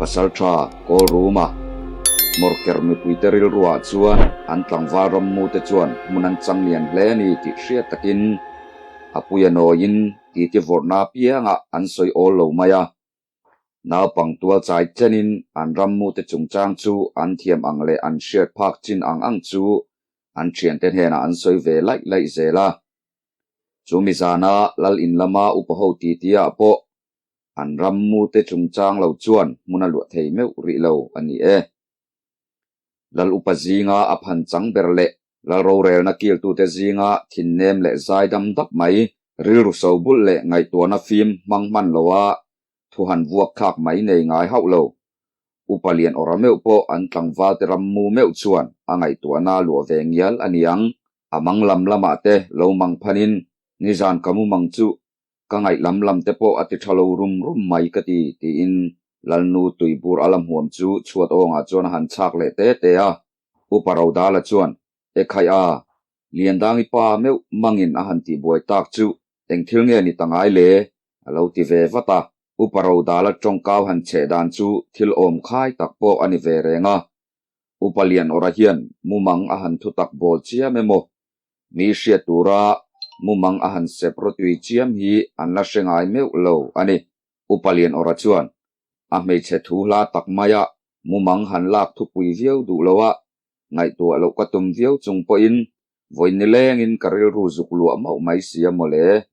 Pasalṭha Kawlruma Mawrker mipuite rilruah chuan an tlangval rammute chuan hmun an chang lian hle a ni tih hriat takin a puia nawiin titi vawrhna apiangah an sawi awl lo mai a. Naupang tual chai chenin an rammute chungchang chu an thiam ang leh an hriat phak chin ang ang chu an thiante hnenah an sawi ve laih laih zel a. Chumi zana Lal in lama upa ho titi-ah pawh an rammute chungchang lo chuan hmun a luah thei meuh rih lo a ni e. Lal upa zinga a phan chang ber leh Lal rorelna kiltute zinga thinnem leh zaidam dap mai, rilru so bulh leh ngaihtuahna fim hmang hman loa thu han vuak thlak mai nei ngai hauh lo. Upa lian awra meuh pawh an tlangvalte rammu meuh chuan a ngaihtuahna luah ve ngial a niang. A mang lam lamah te lo mang phanin nizan ka mu mang chu ka ngaih lam lam te pawh a ti tha lo rum rum mai ka ti, tiin Lalnu tuibur a la hmuam chu chhuat awngah chuan a han chhak leh te te a. Upa Rodala chuan, E khai a, Liandangi pa meuh mangin a han tihbuai tak chu eng thil nge ni ta ngai le? a lo ti ve vat a. Upa Rodala tawngkau han cheh dan chu thil awm khai tak pawh a ni ve reng a. Upa Lianawra hian mumang a han thutak bawl chiam emaw? Mi hriat tura mumang a han sep rawtui chiam hi an la hre ngai meuh lo a ni. Upa Lianawra chuan a hmeichhe thu hla tak maia mumang han lak thupui viau duh lo a, ngaihtuah loh ka tum viau chung pawhin vawi nilengin ka rilru zuk luah mauh mai si a mawle.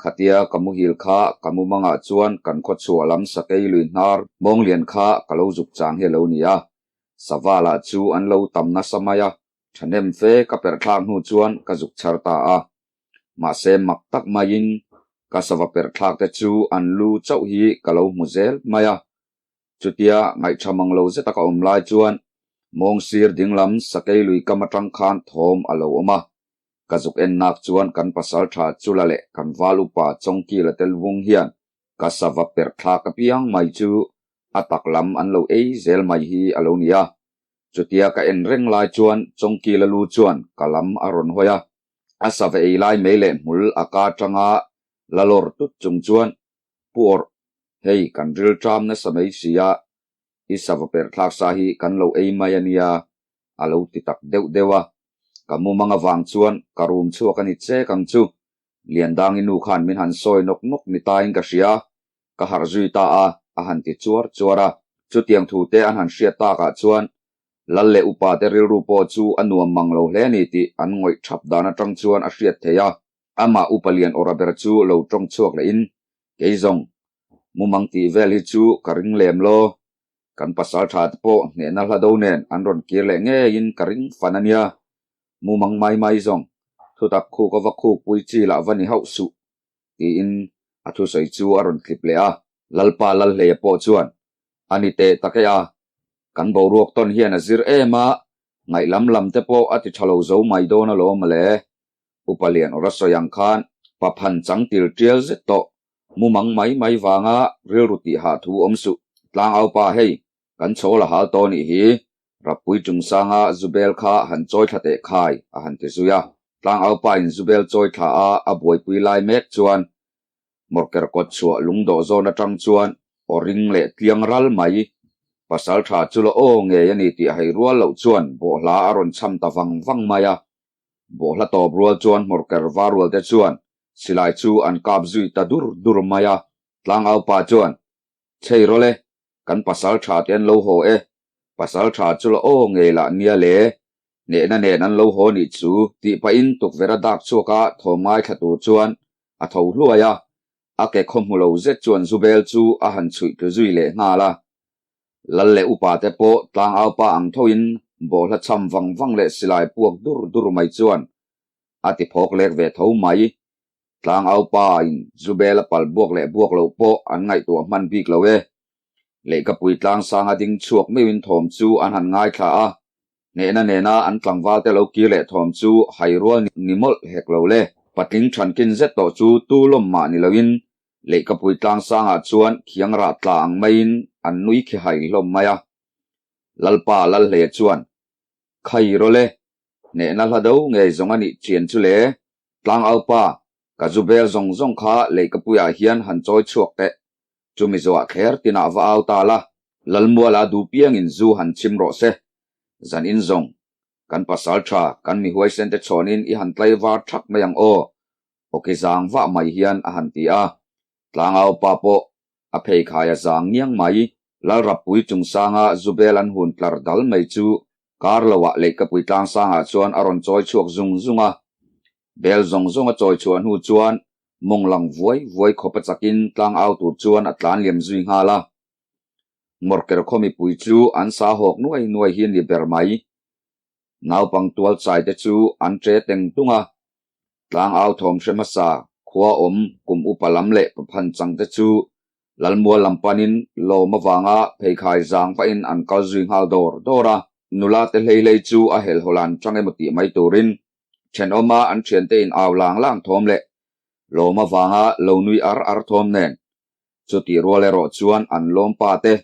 Khatia ka muhil kha ka mumangah chuan kan khawchhuah lam sakei lui hnar mawnglian kha ka lo zuk chang hi a lo ni a. Sava lah chu an lo tam nasa mai a, thahnem fe ka perh thlak hnu chuan ka zuk chhar ta a. Mahse mak tak maiin ka sava perh thlak te chu an lu chauh hi ka lo hmu zel mai a. Chutia ngaihṭha mang lo zeta ka awm lai chuan mawng sir dinglam sakei lui kam aṭang khan thawm a lo awm a. Ka zuk en nak chuan kan pasalṭha Chula leh kan val upa Chawngkila tel vung hian ka sava perh thlak apiang mai chu a tak lam an lo ei zel mai hi a lo ni a. Chutia ka en reng lai chuan Chawngkila lu chuan ka lam a rawn hawi a. A sava ei lai mei leh hmul a ka aṭanga la lawr tut chung chuan Pu awrh, hei kan ril ṭam nasa mai si a, i sava perh thlak sa hi kan lo ei mai a nia, a lo ti tak deuh deuh a. Ka mumang avang chuan ka rum chhuak a ni chek ang chu. Liandangi nu khan min han sawi nawk nawk ni tain ka hria, ka harh zui ta a, a han ti chuar chuar a. Chutiang thu te an han hriat takah chuan Lal leh upa te rilru pawh chu a nuam mang lo hle a ni tih an ngawih thap dan atang chuan a hriat theih a. Amah upa lian awra ber chu lo tawng chhuak leh in, Kei zawng, mumang tih vel hi chu ka ring lem lo. Kan pasal tha te pawh hnehna hla do nen an rawn kir leh ngeiin ka ring fan a nia. Mumang mai mai zawng, thutak khuk a va khuk pui chi lah va ni hauh suh, tiin a thusawi chu a rawn tlip leh a. Lalpa Lalhleia pawh chuan, A ni teh tak e a, kan boruak tawn hian a zir em a, ngaih lam lam te pawh a ti tha lo zo mai dawn alawm mawle. Upa lian awra sawi ang khan pa phan chang til tial zet tawh, mumang mai mai vanga rilru tih hah thu awm suh. Tlangau pa hei, kan chho la hal tawh nih hi, Rappui chungsanga Zubel kha han chawi thla teh khai, a han ti zui a. Tlangau pa in Zubel chawi thla a a buaipui lai mek chuan Mawrker kawt chhuah lungdawh zawn atang chuan aw ring leh tliang ral mai. Pasal tha chu la aw ngei a ni tih hai rual loh chuan bawhhla a rawn cham ta vang vang mai a. Bawhhla tawp rual chuan Hmawrker var rual te chuan silai chu an kap zui ta dur dur mai a. Tlangau pa chuan, Chhei rawlh e, kan pasal tha te an lo haw e, pasal tha chu la aw ngei lah nia le, hnehna nen an lo haw nih chu tih pahin tukverh a dak chhuak a thawm ngaithla tur chuan a tho hluai a, a ke khaw hmu lo zet chuan Zubel chu a han chhuih tlu zui leh nghal a. Lal leh upa te pawh tlangau pa ang thoin bawhhla cham vang vang leh silai puak dur dur mai chuan a ti phawk lek ve tho mai. Tlangau pa in Zubel a pal buak leh buak loh pawh an ngaihtuah hman bik lo e. Lehkapui tlangsanga ding chhuak meuhin thawm chu an han ngaithla a, hnehna nena an tlangvalte lo kir leh thawm chu hai rual ni mawlh hek lo le. Patling thankin zet tawh chu tu lawm mah ni loin Lehkapui tlangsangah chuan khiang rah tla ang maiin an nui khi hai hlawm mai a. Lalpa Lalhleia chuan, Khai rawlh e, hnehna hla do ngei zawng a nih chian chu le. Tlangaupa, ka zu bel zawng zawng kha Lehkapuiah hian han chawi chhuak teh. Chumi zawhah thler tinah va au ta la. Lalmuala duh piangin zu han chim rawh se. Zan in zawng, kan pasal tha, kan mi huaisen te chhawnin i han tlaivar thak mai ang aw, awki zang vah mai hian a han ti a. Tlangau pa pawh a pheikhai a zang ngiang mai. Lalrappui chungsanga Zubel an hun tlar dal mai chu kar loah Leihkapui tlangsangah chuan a rawn chawi chhuak zung zung a. Bel zawng zawng a chawi chhuah hnu chuan mawng lang vuai vuai khawp a chakin tlangau tur chuan a tlan liam zui nghal a. Mawrker khaw mipui chu an sa hawk nuai nuai hi a ni ber mai. Naupang tual chai te chu an ṭe teng tung a, tlangau thawm hre hmasa, khua awm, kum upa lam leh paphan chang te chu Lalmual lam panin lawm avanga pheikhai zang vahin an kal zui nghal dawr dawr a. Nula te hlei hlei chu a helhawlh an ṭang emaw tih mai turin ṭhenawma an ṭhiante in au lang lang thawm leh lawm avanga lo nui ar ar thawm nen Chutih rual erawh chuan an lawmpa te,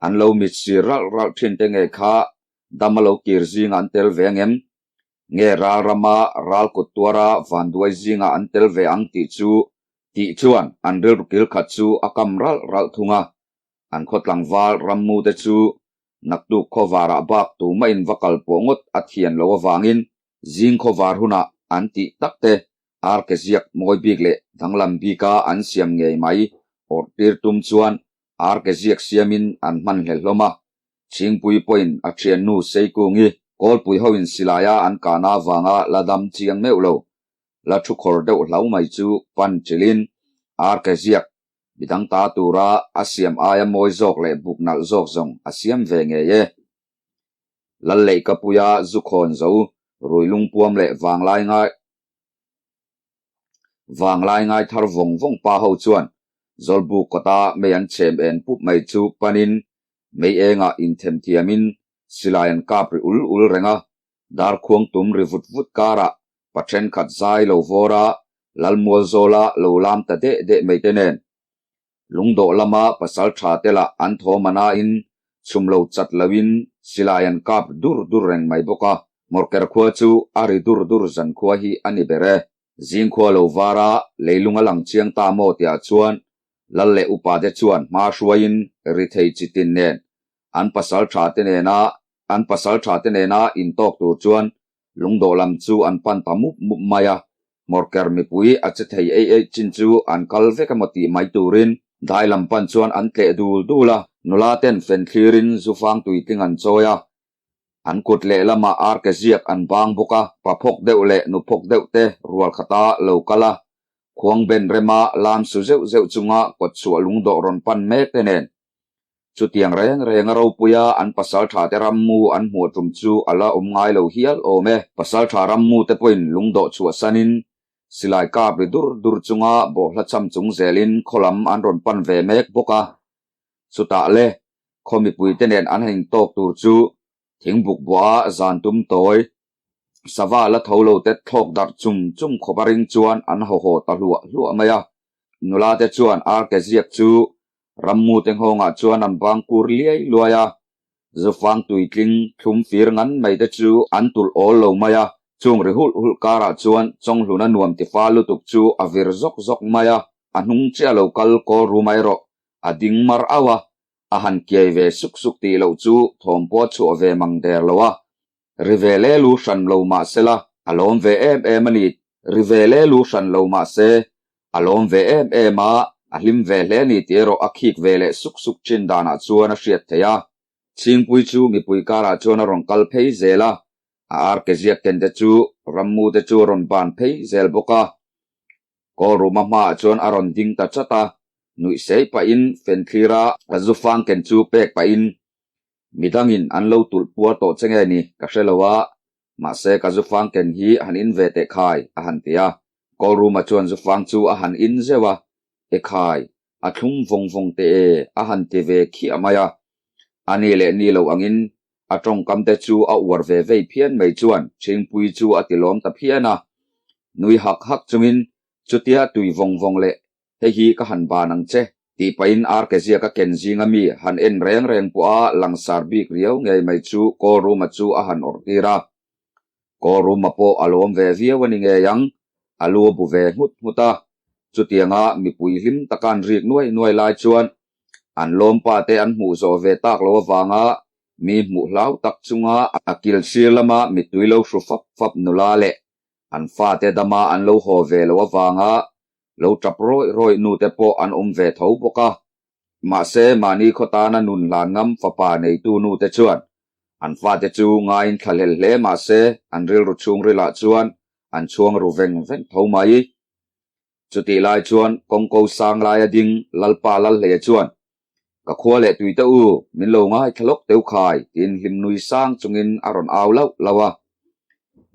an lo mit sir ralh ralh thin te nge kha dam a lo kir zingah an tel ve angem? Nge ral rama ral kut tuara vanduai zingah an tel ve ang tih chu tih chuan an rilru kil khat chu a kam ralh ralh thung a. An khaw tlangval rammu te chu naktuk khawvarah bak tumah in va kal pawh ngawt a thian lo avangin zing khawvar hunah an tih tak te Arke ziak mawi bik leh danglam bika an siam ngei mai awrh tir tum chuan arke ziak siamin an hman hlel hlawm a. Chhingpui pawhin a thiannu Seikungi Kawlpui hoin silaia an kahna avanga la dam chiang meuh lo, la thu khawr deuh hlau mai chu pan chilhin arke ziak midang ta tura a siam aia mawi zawk leh buk nalh zawk zawng a siam ve ngei e. Lalleihkapuia zu khawn zo rui lungpuam leh vanglai ngai Vanglai ngai thar vawng vawng pa ho chuan Zawlbuk kawta mei an chhem en pup mai chu panin mei engah inthem thiamin silai an kap ri ul ul reng a, darkhuang tum ri vut vut karah pa thenkhat zai lo vawr a, Lalmualzawla lo lam ta deh deh mai te nen Lungdawh lama pasal tha te lah an thawm a nain chhum lo chat loin silai an kap dur dur reng mai bawk a, Mawrker khua chu a ri dur dur zan khua hi a ni ber e. Zing khua lo var a, leilung a lang chiang ta maw tiah chuan Lal leh upa te chuan hma hruaiin ri thei chi tin nen an pasal tha te nena an pasal tha te nena intawk tur chuan Lungdawh lam chu an pan ta mup mup mai a, Hmawrker mipui a che thei ei ei chin chu an kal vek emaw tih mai turin dai lam pan chuan an tleh dul dul a, nula ten fen thlirin zufang tuitling an chawi a, an kut lehlamah arke ziak an bang bawk a, pa phawk deuh leh nu phawk deuh te rual khata lo kal a, khuang ben rema lam su zeuh zeuh chunga kawtchhuah lungdawh rawn pan mek te nen Chutiang reng reng a ropuia an pasaltha te rammu an hmuh tum chu a la awm ngai lo hial awm e. Pasaltha rammu te pawhin lungdawh chhuahsanin silai kap ri dur dur chunga bawhhla cham chung zelin khaw lam an rawn pan ve mek bawk a. Chutah le, khaw mipui te nen an han intawk tur chu thingbuk buah a zan tum tawi, sava la tho lo te thlawk darh chum chum khawp a ring chuan an haw haw ta hluah hluah mai a. Nula te chuan arke ziak chu Rammute nghawngah chuan an bang kur liai luai a, zufang tuitling thlum fir ngan mai te chu an tulh awl lo mai a, chung ri hulh hulh karah chuan Chawnghluna nuam tifa lutuk chu a vir zawk zawk mai a, a hnung chiah lo kal kawl ru mai rawh, a ding mar auh a, a han kiai ve suk suk tih loh chu thawm pawh chhuah ve mang der lo a, ri ve le lu hran lo mah sela a lawm ve em em a ni, ri ve le lu hran lo mah se a lawm ve em em a, a hlim ve hle ni tih erawh a khik ve leh suk suk thin danah chuan a hriat theih a. Chhingpui chu mipui karah chuan a rawn kal phei zel a, a arke ziak ken te chu rammu te chu a rawn ban phei zel bawk a. Kawlruma hmaah chuan a rawn ding ta chat a, nuih sei pahin fenthlira a zufang ken chu pek pahin Midangin an lo tulh puar tawh che nge ni ka hre lo a, mahse ka zufang ken hi han in ve teh khai, a han ti a. Kawlruma chuan zufang chu a han in zeuh a, E khai, a thlum vawng vawng teh e, a han ti ve khiah mai a. A ni leh ni lo angin a tawngkam te chu a uar ve vei phian mai chuan Chhingpui chu a ti lawm ta phian a. Nui hak hak chungin chutia tui vawng vawng leh Hei hi ka han ban ang che, tih pahin arke ziaka ken zinga mi han en reng reng pawha langsar bik riau ngei mai chu Kawlruma chu a han awrh tir a. Kawlruma pawh a lawm ve viau a ni ngei ang, a lu a bu ve nghut nghut a. Chutianga mipui hlim taka an rik nuai nuai lai chuan. An lawmpa te an hmuh zawh ve tak loh avanga mi hmuh hlau tak chunga a kil sir lama mittui lo hru fap fap nula leh an fate dama an lo haw ve loh avanga lo tap rawih rawih nu te pawh an awm ve tho bawk a. Mahse, mahni khaw tana nun hlan ngam fapa neitu nu te chuan an fate chu ngaiin thlahlel hle mahse an rilru chhungrilah chuan an chhuang ru veng veng tho mai. Chutih lai chuan kawngko sang laia ding Lalpa Lalhleia chuan, Ka khua leh tui te u, min lo ngaithla lawk teu khai, tiin hlim nui sang chungin a rawn au lauh lauh a.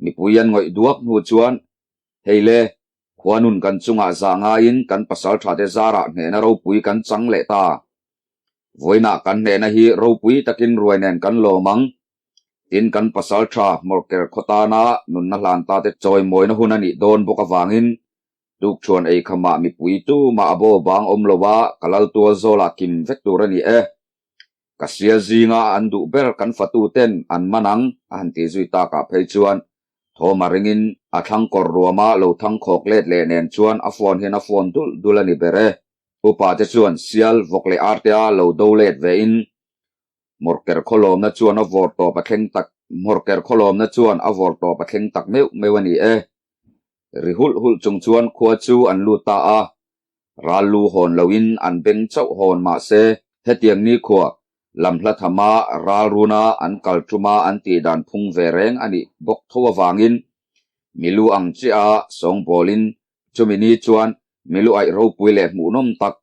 Mipui an ngawih duak hnu chuan, Hei le, khua nun kan chungah zah ngaiin kan pasal thate zarah hnehna ropui kan chang leh ta. Vawiinah kan hnehna hi ropui takin ruai nen kan lawm ang. Tin, kan pasal tha hmawrker khaw tana nunna hlan ta te chawimawina hun a nih dawn bawk avangin tukṭhuan ei khamah mipui tumah a bo bang awm lo a, ka lal tual zawlah kim vek tur a ni e. Ka sial zinga an duh ber kan fatu ten an man ang a han tih zui takah phei chuan thawm a ringin a thlang kawr ruama lo thang khawk let leh nen chuan a phone hian a phone dul dul a ni ber e. Upa te chuan sial vawk leh artea lo do let ve in Hmawrker khawlawmna chuan a vawr tawp a thleng tak Hmawrker khawlawmna chuan a vawr tawp a thleng tak meuh meuh a ni e. Ri hulh hulh chung chuan khua chu an lut ta a. Ral lu hawn loin an beng chauh hawn mah se hetiang nikhua lam hla thama ral runa an kal tuma an tih dan phung ve reng a nih bawk tho avangin milu ang chiah a sawngbawlin chumi ni chuan milu aih ropui leh hmuhnawm tak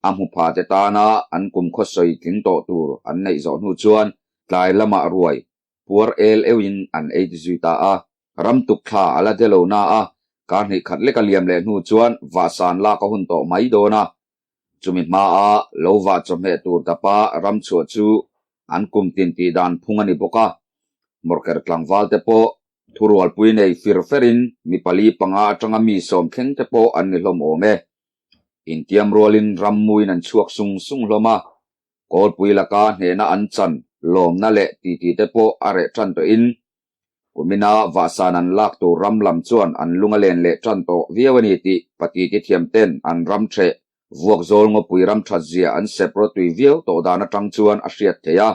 a hmu pha te tana an kum khawsawi tling tawh tur an neih zawh hnu chuan tlai lamah ruai puar el euhin an ei ti zui ta a. Ram tuk thla a la de lo na a, kar hnih khat lek a liam leh hnu chuan vahsan lak a hun tawh mai dawn a. Chumi hmaa lo vah chawhmeh tur dapa ram chhuah chu an kum tin tih dan phung a ni bawk a. Hmawrker tlangval te pawh thurualpui nei fir ferin mi pali panga atanga mi sawm thleng te pawh an ni hlawm awm e. Intiam rualin rammuin an chhuak sung sung hlawm a, Kawlpui laka hnehna an chan lawmna leh titi te pawh a reh tan tawhin kumina vahsan an lak tur ram lam chuan an lung a len leh tan tawh viau a ni tih patiti thiam ten an ram ṭheh vuakzawl ngawpui ram ṭhat zia an sep rawtui viau tawh dan aṭang chuan a hriat theih a.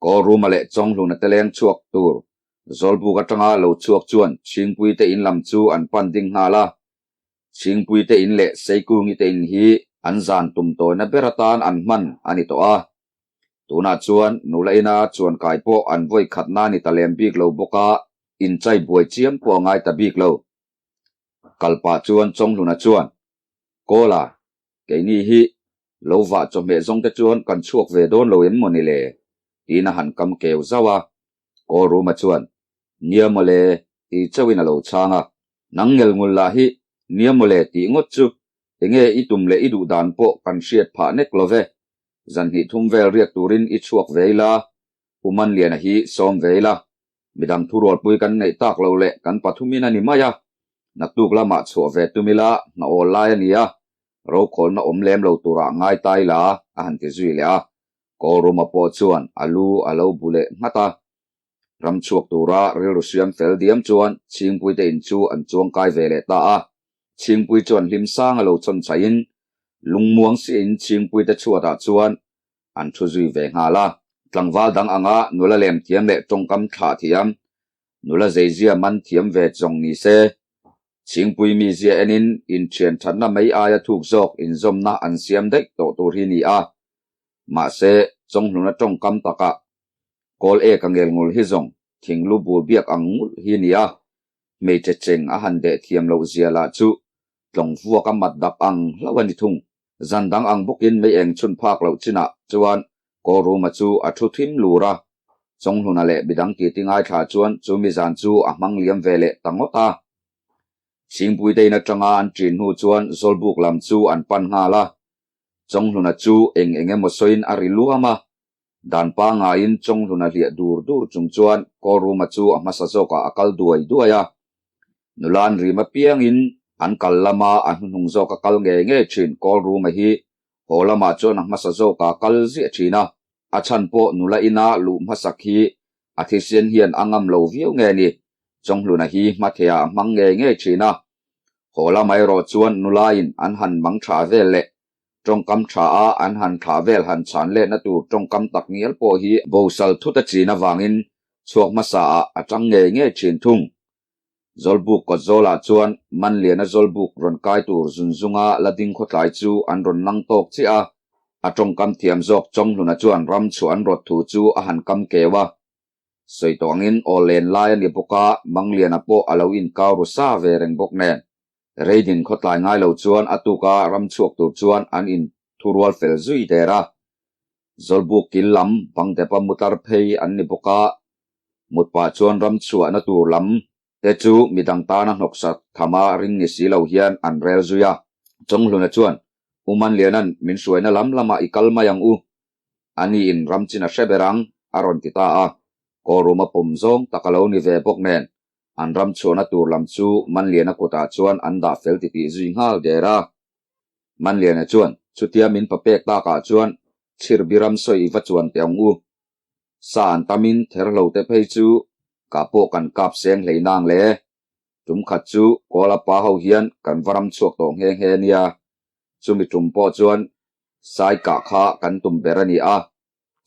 Kawlruma leh Chawnghluna te leng chhuak tur Zawlbuk aṭanga lo chhuak chuan Chhingpui te in lam chu an pan ding nghal a. Chhingpui te in leh Seikungi te in hi an zan tum tawina ber atan an hman a ni tawh a. Tunah chuan nula ina chuan kai pawh an vawi khatna a ni ta lem bik lo bawk a, inchai buai chiam pawh a ngai ta bik lo. Kal pah chuan Chawnghluna chuan, Kawla, keini hi lo vah chawhmeh zawng te chuan kan chhuak ve dawn lo em maw ni le? tiin a han kam keu zauh a. Kawlruma chuan, Nia maw le, ti chauhin a lo chhang a. Nang ngel ngul lah hi, Nia maw le tih ngawt chu enge i tum leh i duh dan pawh kan hriat phah nek lo ve. Zan hnih thum vel riak turin i chhuak ve ila, U Manliana hi sawm ve ila, midang thurualpui kan neih tak lo leh kan pathumin a ni mai a, naktuk lamah chhuah ve tum ila hna awl lai a ni a, rokhawlna awm lem lo turah ngai ta ila a han ti zui leh a. Kawlruma pawh chuan a lu a lo bu leh nghat a. Ram chhuak tura rilru siam fel diam chuan Chhingpuite in chu an chuang kai ve leh ta a. Chhingpui chuan hlim sang a lo chawn chaihin lungmuang siahin Chhingpuite chhuatah chuan an thu zui ve nghal a. Tlangval dang anga nula lem thiam leh tawngkam thlah thiam, nula zeizia man thiam ve zawng ni se. Chhingpui mizia enin inthian thatna mai aia thuk zawk inzawmna an siam daih tawh tur hi ni a. Mahse, Chawnghluna tawngkam takah Kawl ek a ngel ngul hi zawng thinglu bur biak ang ngulh hi ni a, hmeichhe cheng a han deh thiam loh zia lah chu tlawng vuak a mat dap ang hlauh a ni thung. Zan dang ang bawkin mei eng chhun phak loh chinah chuan Kawlruma chu a thu thim lur a, Chawnghluna leh midang titi ngaithla chuan chumi zan chu a hmang liam ve leh ta ngawt a. Chhingpuite in atanga an ṭin hnu chuan Zawlbuk lam chu an pan nghal a, Chawnghluna chu eng eng emaw sawiin a ri luam a, Dan pangaiin Chawnghluna hliah dur dur chung chuan Kawlruma chu a hmasa zawkah a kal duai duai a. Nula'n rim apiangin an kal lama a hnuhnung zawk a kal ngei ngei thin Kawlruma hi haw lamah chuan a hmasa zawkah a kal ziah thin a. A chhan pawh nula ina luh hmasak hi a thisen hian a ngam lo viau nge ni, Chawnghluna hi hmatheiah a hmang ngei ngei thin a. Haw lamah erawh chuan nulain an han mang tha vel leh. Tawngkam tha a an han thlah vel han chhan letna tur tawngkam tak ngial pawh hi bosal thut a chin avangin chhuak hmasa ah a tang ngei ngei thin thung. Zawlbuk kawt zawlah chuan Manliana zawlbuk rawn kai tur zunzunga la ding khawtlai chu an rawn lang tawk chiah a, a tawngkam thiam zawk Chawnghluna chuan ram chhuah an rawt thu chu a han kam keu a. Sawi tawh angin aw len lai a ni bawk a, Mangliana pawh a lo inkau ru sa ve reng bawk nen. Reidin khawtlai ngai lo chuan a tuka ram chhuak tur chuan an inthurual fel zui der a. Zawlbuk kil lam bang depa mutlar phei an ni bawk a, mut pah chuan ram chhuahna tur lam te chu midang tana hnawksak thama ring ni si lo hian an rel zui a. Chawnghluna chuan, U Manliana'n min hruaina lam lamah i kal mai ang u. Ani in ram chin a hre ber ang, a rawn ti ta a. Kawruma pawm zawng tak a lo ni ve bawk nen, An ram chhuahna tur lam chu Manliana kutah chuan an dah fel titih zui nghal der a. Manliana chuan, Chutia min pa pek takah chuan chhirbi ram sawi i va chuan teh ang u. Sa an tamin therhlo te phei chu kah pawh kan kap seng hlei nang le. Tum khat chu Kawla pa ho hian kan va ram chhuak tawh nghe nghe nia. Chumi tum pawh chuan sai kah kha kan tum ber a ni a.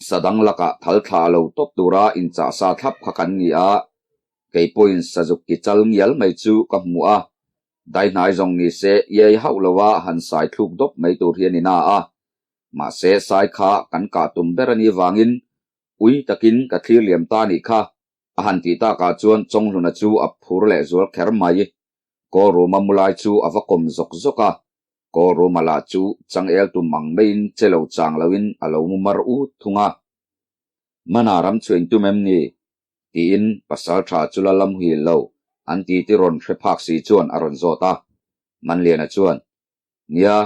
Sa dang lakah thal thla lo tawp tura inchah sa thlap kha kan ni a, kei pawhin sazuk ki chal ngial mai chu ka hmu a, daihnai zawng ni se iai hauh lova han sai thluk dawp mai tur hi a ni na a, mahse sai kha kan kah tum ber a nih vangin ui takin ka thlir liam ta nih kha. A han tih takah chuan Chawnghluna chu a phur leh zual kher mai. Kawlruma mu lai chu a va kawm zawk zawk a, Kawlruma lah chu changel tum ang maiin che lo chang loin a lo mu mar ut thung a. Mana ram chu engtum em ni? tiin pasal tha chu la lam huil lo an ti ti rawn hre phak si chuan a rawn zawt a. Manliana chuan, Nia,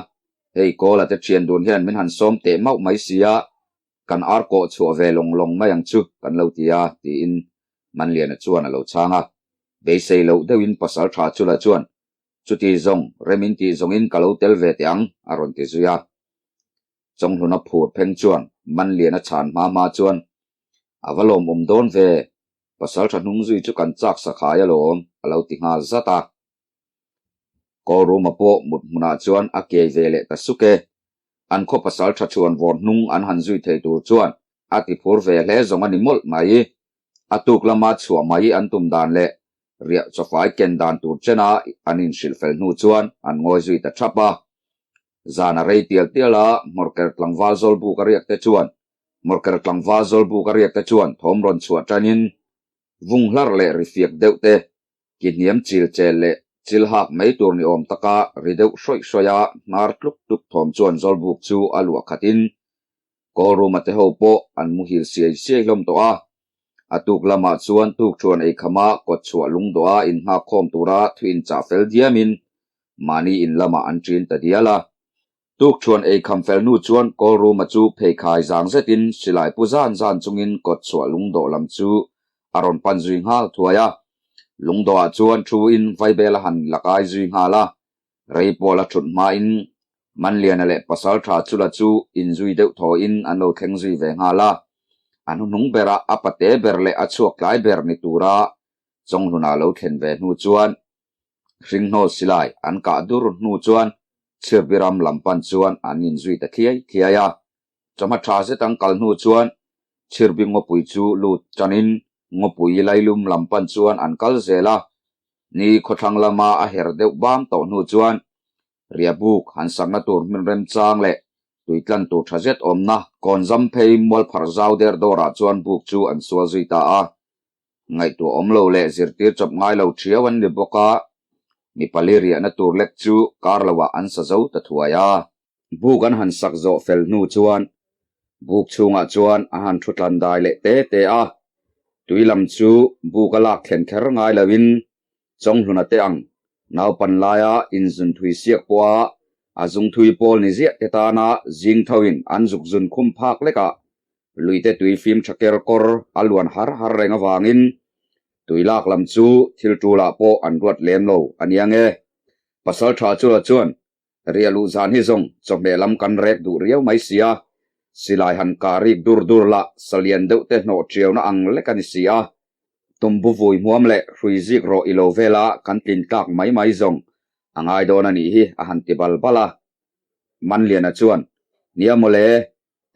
hei Kawla te thian dun hian min han sawm teh mauh mai sia, Kan ar kawh chhuah ve lawng lawng mai ang chu kan lo ti a, tiin Manliana chuan a lo chhang a. Beisei loh deuhin pasal tha chula chuan, Chuti zawng, rem in tih zawngin ka lo tel ve teh ang, a rawn ti zui a. Chawnghluna phur pheng chuan Manliana chhan hma hma chuan, A va lawmawm dawn ve, pasal tha hnung zui chu kan chak sakhai alawm, a lo ti nghal zat a. Kawlruma pawh mut hmunah chuan a kiai ve leh ta suk e. An khaw pasal tha chhuan vawr hnung an han zui thei tur chuan a ti phur ve hle zawng a ni mawlh mai. A tuk lama chhuah mai an tum dan leh riah chawfai ken dan tur chena an inhrilh fel hnu chuan an ngawi zui ta thap a. Zan a rei tial tial a, Hmawrker tlangval Zawlbuk a riak te chuan Hmawrker tlangval Zawlbuk a riak te chuan thawm rawn chhuah tanin vung hlarh leh ri fiak deuh te Ki hniam chil chel leh chil hak mai tur ni awm taka ri deuh hrawih hrawih a hnar tluk tluk thawm chuan Zawlbuk chu a luah khatin Kawlruma te ho pawh an muhil siai siai hlawm tawh a. A tuk lamah chuan tukṭhuan eikhama kawtchhuah lungdawha innghak khawm tura thu inchah fel diamin mahni in lamah an ṭin ta dial a. Tukṭhuan eikham fel hnu chuan Kawlruma chu pheikhai zang zetin silai pu zan zan chungin kawtchhuah lungdawh lam chu a rawn pan zui nghal thuai a. Lungdawhah chuan thuin vaibel a han la kai zui nghal a. Rei pawl a thut hmain Manliana leh Pasalṭha Chula chu inzui deuh thawhin an lo thleng zui ve nghal a. A hnuhnung bera a pate ber leh a chhuak tlai ber ni tura Chawnghluna lo thlen ve hnu chuan Hringhnawl silai an kah dur hnu chuan Chhirbiram lam pan chuan an inzui ta thliai thliai a. Chawhma tha zet an kal hnu chuan Chhirbi ngawpui chu lut tanin ngawpui lailum lam pan chuan an kal zel a. Ni khawthlang lama a her deuh bam tawh hnu chuan riahbuk han sakna tur hmun remchang leh tuitlan tur tha zet awmna kawnzam phei mualpharh zau der dawrah chuan buk chu an sual zui ta a. Ngaihtuah awm lo leh zirtir chawp ngai lo thiau an ni bawk a, mi pali riahna tur lek chu kar loah an sa zo ta thuai a. Buk an han sak zawh fel hnu chuan buk chhungah chuan a han thu tlan dai leh te te a, tui lam chu buk a lak thlen kher ngai loin Chawnghluna te ang naupan laia inzun thui siak pawha a zung thui pawl ni ziah te tana zing thoin an zuk zun khum phak lekah Luite tui fim tha ker kawr a luan har har reng avangin tui lak lam chu thil tulah pawh an ruat lem lo a nia nge. Pasal tha chula chuan riah luh zan hi zawng chawhmeh lam kan rek duh riau mai si a, silai han kah rik dur dur lah salian deuh te hnawh tiauna ang lek a ni si a, tumbu vui hmuam leh hrui zik rawh i lo vela kan tlin tlak mai mai zawng a ngai dawn a nih hi a han ti bal bal a. Manliana chuan, Nia mawle,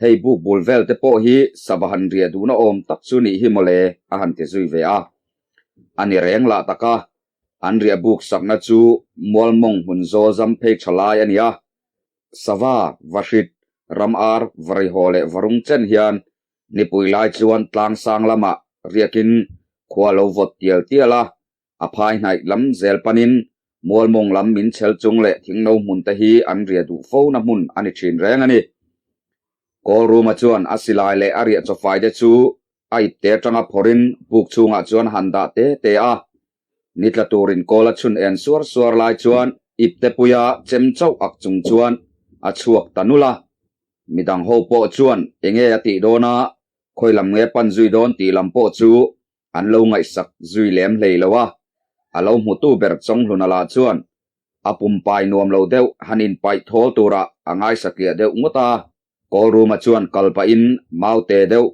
hei buk bul vel te pawh hi sava han riah duhna awm tak chu nih hi mawle, a han ti zui ve a. A ni reng lah tak a, an riah buk sakna chu Mualmawng hmun zawl zam phei tha lai a ni a. Sava, Vahrit, Ramar, Varihaw leh Varung chen hian nipui lai chuan tlangsang lamah riakin khua lo vawt tial tial a, A phai hnaih lam zel panin Mualmawng lam min chhel chung leh thingno hmun te hi an riah duh fo na hmun a ni thin reng a ni. Kawlruma chuan a silai leh a riah chawfai te chu a ipte atanga phawrhin buk chhungah chuan han dah te te a. Ni tla turin kawl a chhun en suar suar lai chuan ipte puia chem chauh ak chung chuan a chhuak ta nulh a. Midang ho pawh chuan enge a tih dawn a, khawi lam nge pan zui dawn tih lam pawh chu An lo ngaihsak zui lem hlei lo a, a lo hmutu ber Chawnghluna lah chuan a pumpai nuam lo deuh han inpaih thawl turah a ngaisatliah deuh ngawt a. Kawlruma chuan kal pahin maute deuh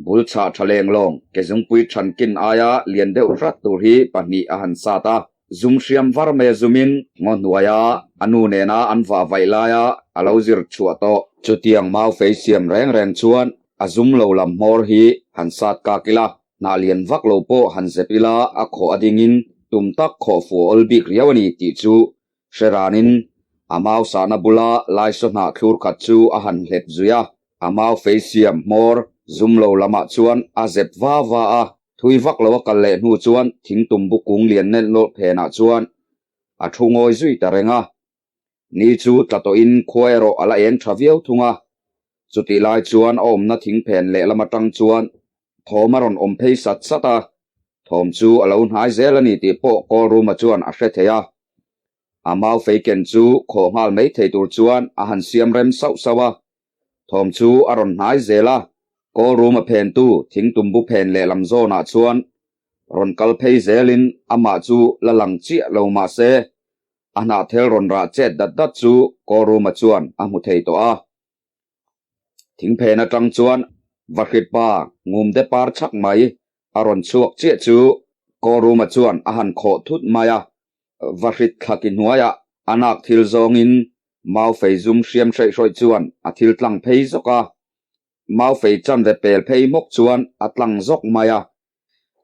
bul chhah tha leng lawng ke zungpui than kin aia lian deuh hrat tur hi pahnih a han sat a. Zum hriam var mai a zumin ngaw hnuaia a nu nena an vah vaih laia a lo zir chhuah tawh. Chutiang mau fei siam reng reng chuan a zum lo lam hmawr hi han sat kak ila. Hnah lian vak lo pawh han zep ila a khawh a dingin tum tak khawh fuh awl bik riau a ni tih chu hre ranin a mau sahna bula laisaw hnah thlur khat chu a han hlep zui a. A mau fei siam hmawr zum lo lamah chuan a zep va va a, thui vak lo a kal leh hnu chuan thing tumbu kung lian nelh nawlh phenah chuan a thu ngawi zui ta reng a. Ni chu tla tawhin khua erawh a la eng tha viau thung a, chutih lai chuan a awmna thing phen lehlam atang chuan thawm a rawn awm phei sat sat a, thawm chu a lo hnai zel a ni tih pawh Kawlruma chuan a hre thei a. A mau fei ken chu khawh nghal mai thei tur chuan a han siam rem sauh sauh a, thawm chu a rawn hnai zel a, Kawlruma phentu thing tumbu phen lehlam zawnah chuan rawn kal phei zelin amah chu la lang chiah lo mah se A hnahthel rawn rah chet dat dat chu Kawlruma chuan a hmu thei tawh a. Thingphen atang chuan Vahrit pa ngumte par chhak mai a rawn chhuak chiah chu Kawlruma chuan a han khawh thut mai a. Vahrit thlaki hnuaiah a nak thil zawngin mau fei zum hriam hreih hrawih chuan a thil tlang phei zawk a. Mau fei chanve pel phei hmawk chuan a tlang zawk mai a.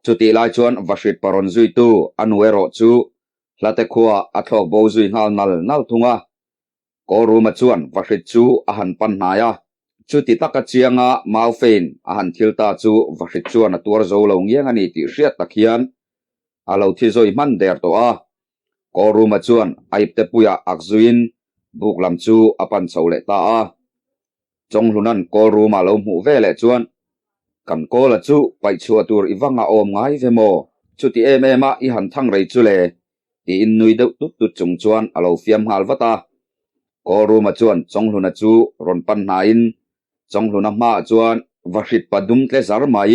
Chutih lai chuan Vahrit pa rawn zuitu a nu erawh chu Hlate khua a thlawk bo zui nghal nal nal thung a. Kawlruma chuan Vahrit chu a han pan hnai a. Chuti taka chianga Mau Fein a han thil ta chu Vahrit chuan a tuar zo lo ngiang a ni tih hriat tak hian a lo thi zawi hman der tawh a. Kawlruma chuan a ipte puiah ak zuiin buk lam chu a pan chho leh ta a. Chawnghluna'n Kawlruma lo hmuh ve leh chuan, Kan Kawla chu paih chhuah tur i va ngah awm ngai ve maw? Chuti em em a i han thang rei chu le? tiin nui deuh tut tut chung chuan a lo fiam nghal vat a. Kawlruma chuan Chawnghluna chu rawn pan hnaiin Chawnghluna hmaah chuan vahrit pa dum tle zar mai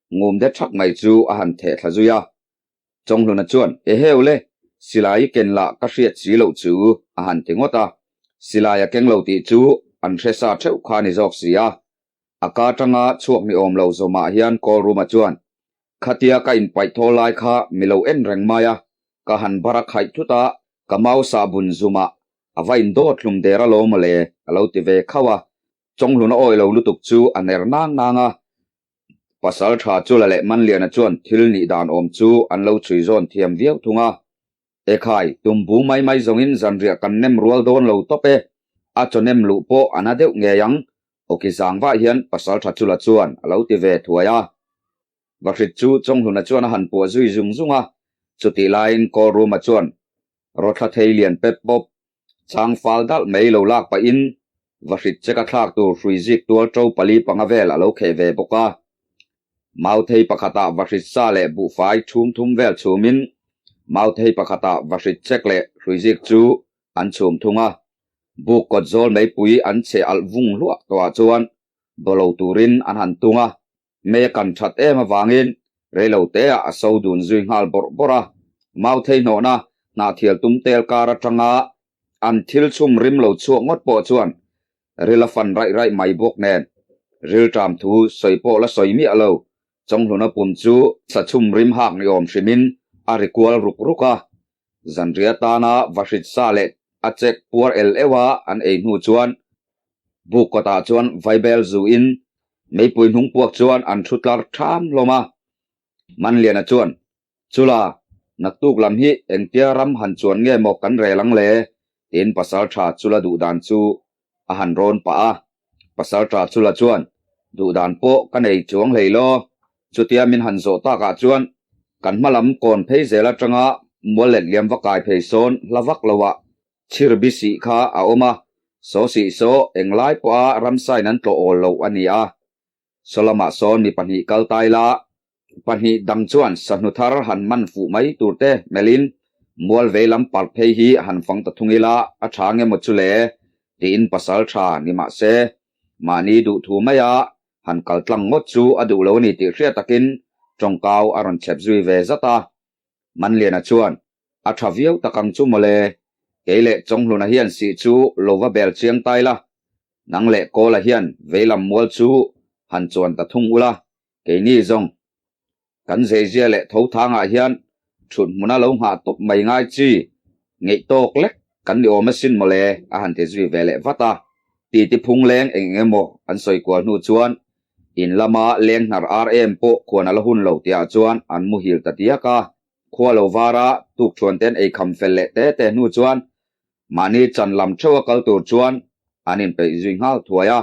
ngum de thak mai chu a han theh thla zui a. Chawnghluna chuan, Eheu le, silai i ken lah ka hriat si loh chu, a han ti ngawt a. Silai a keng lo tih chu an hre sa theuh kha a ni zawk si a. A ka atanga chhuak ni awm lo zawmah hian Kawlruma chuan, Khatia ka inpaih thawl lai kha mi lo en reng mai a, ka han bar a khaih thut a, ka mau sah bun zumah a va indawt hlum der alawm mawle, a lo ti ve khauh a. Chawnghluna awi lo lutuk chu a ner nang nang a. Pasal tha Chula leh Manliana chuan thil nih dan awm chu an lo chhui zawn thiam viau thung a. Ekhai, tumbu mai mai zawngin zanriah kan nem rual dawn lo tawp e. A chaw nem luh pawh a na deuh ngei ang, awki zang vah hian Pasal tha Chula chuan a lo ti ve thuai a. Vahrit chu Chawnghluna chuan a han puah zui zung zung a, chutih laiin Kawlruma chuan Rawthla thei lian pep pawp Chang fal dalh mai lo lak pahin vahrit cheka thlak tur hrui zik tual ṭo pali panga vel a lo kheh ve bawk a. Mauthei pakhatah vahrit sa leh buhfai chhum thum vel chhumin mauthei pakhatah vahrit chek leh hrui zik chu an chhum thung a. Buk kawt zawl meipui an cheh alh vung hluah tawhah chuan bawlo turin an han tung a. Mei a kan that em avangin reiloteah a so dun zui nghal bawrh bawrh a. Mauthei hnawhna hnahthial tum tel kar atanga an thil chhum rim lo chhuak ngawt pawh chuan ril a fan raih raih mai bawk nen rilṭam thu sawi pawh la sawi miah lo. Chawnghluna pum chu sa chhum rim hak ni awm hrimin a ri kual ruk ruk a. Zanriah tana vahrit sa leh a chek puar el euh a an ei hnu chuan. Buk kawtah chuan vaibel zu in meipui hnung puak chuan an thu tlar ṭham hlawm a. Manliana chuan, Chula, naktuk lam hi engtia ram han chuan nge maw kan rel ang le? tiin Pasalṭha Chula duhdan chu a han rawn pah a. Pasalṭha Chula chuan, Duhdan pawh ka nei chuang hlei law. Chutia min han zawh takah chuan kan hma lam kawn phei zel atanga mual let liam va kai phei sawn hla vak loah chhirbi sih kha a awm a, saw sih saw englai pawha ramsain an tlawh awl loh a ni a. Saw lamah sawn mi pahnih kal tai la, pahnih dang chuan sahnu thar han man fuh mai tur te melhin mual vei lam parh phei hi han fang ta thung ila a tha nge maw chu le? tiin pasal tha ni mah se mahni duhthu maia han kal tlang ngawt chu a duh lo a ni tih hriat takin tawngkau a rawn chhep zui ve zat a. Manliana chuan, A tha viau tak ang chu mawle, kei leh Chawnghluna hian sih chu lo va bel chiang tai la, nang leh Kawla hian veilam mual chu han chuan ta thung ula, keini zawng kan zeizia leh tho thangah hian thut hmuna lo nghah tawp mai ngai chi ngeih tawk lek kan ni awm asin mawle a han ti zui ve leh vat a. Titi phung leng eng eng emaw an sawi kual hnu chuan in lama leng hnar ar em pawh khuan a la hun lo tihah chuan an muhil ta diak a. Khua lo vara tukṭhuan ten ei kham fel leh te te hnu chuan mahni chan lam theuha kal tur chuan an inpeih zui nghal thuai a.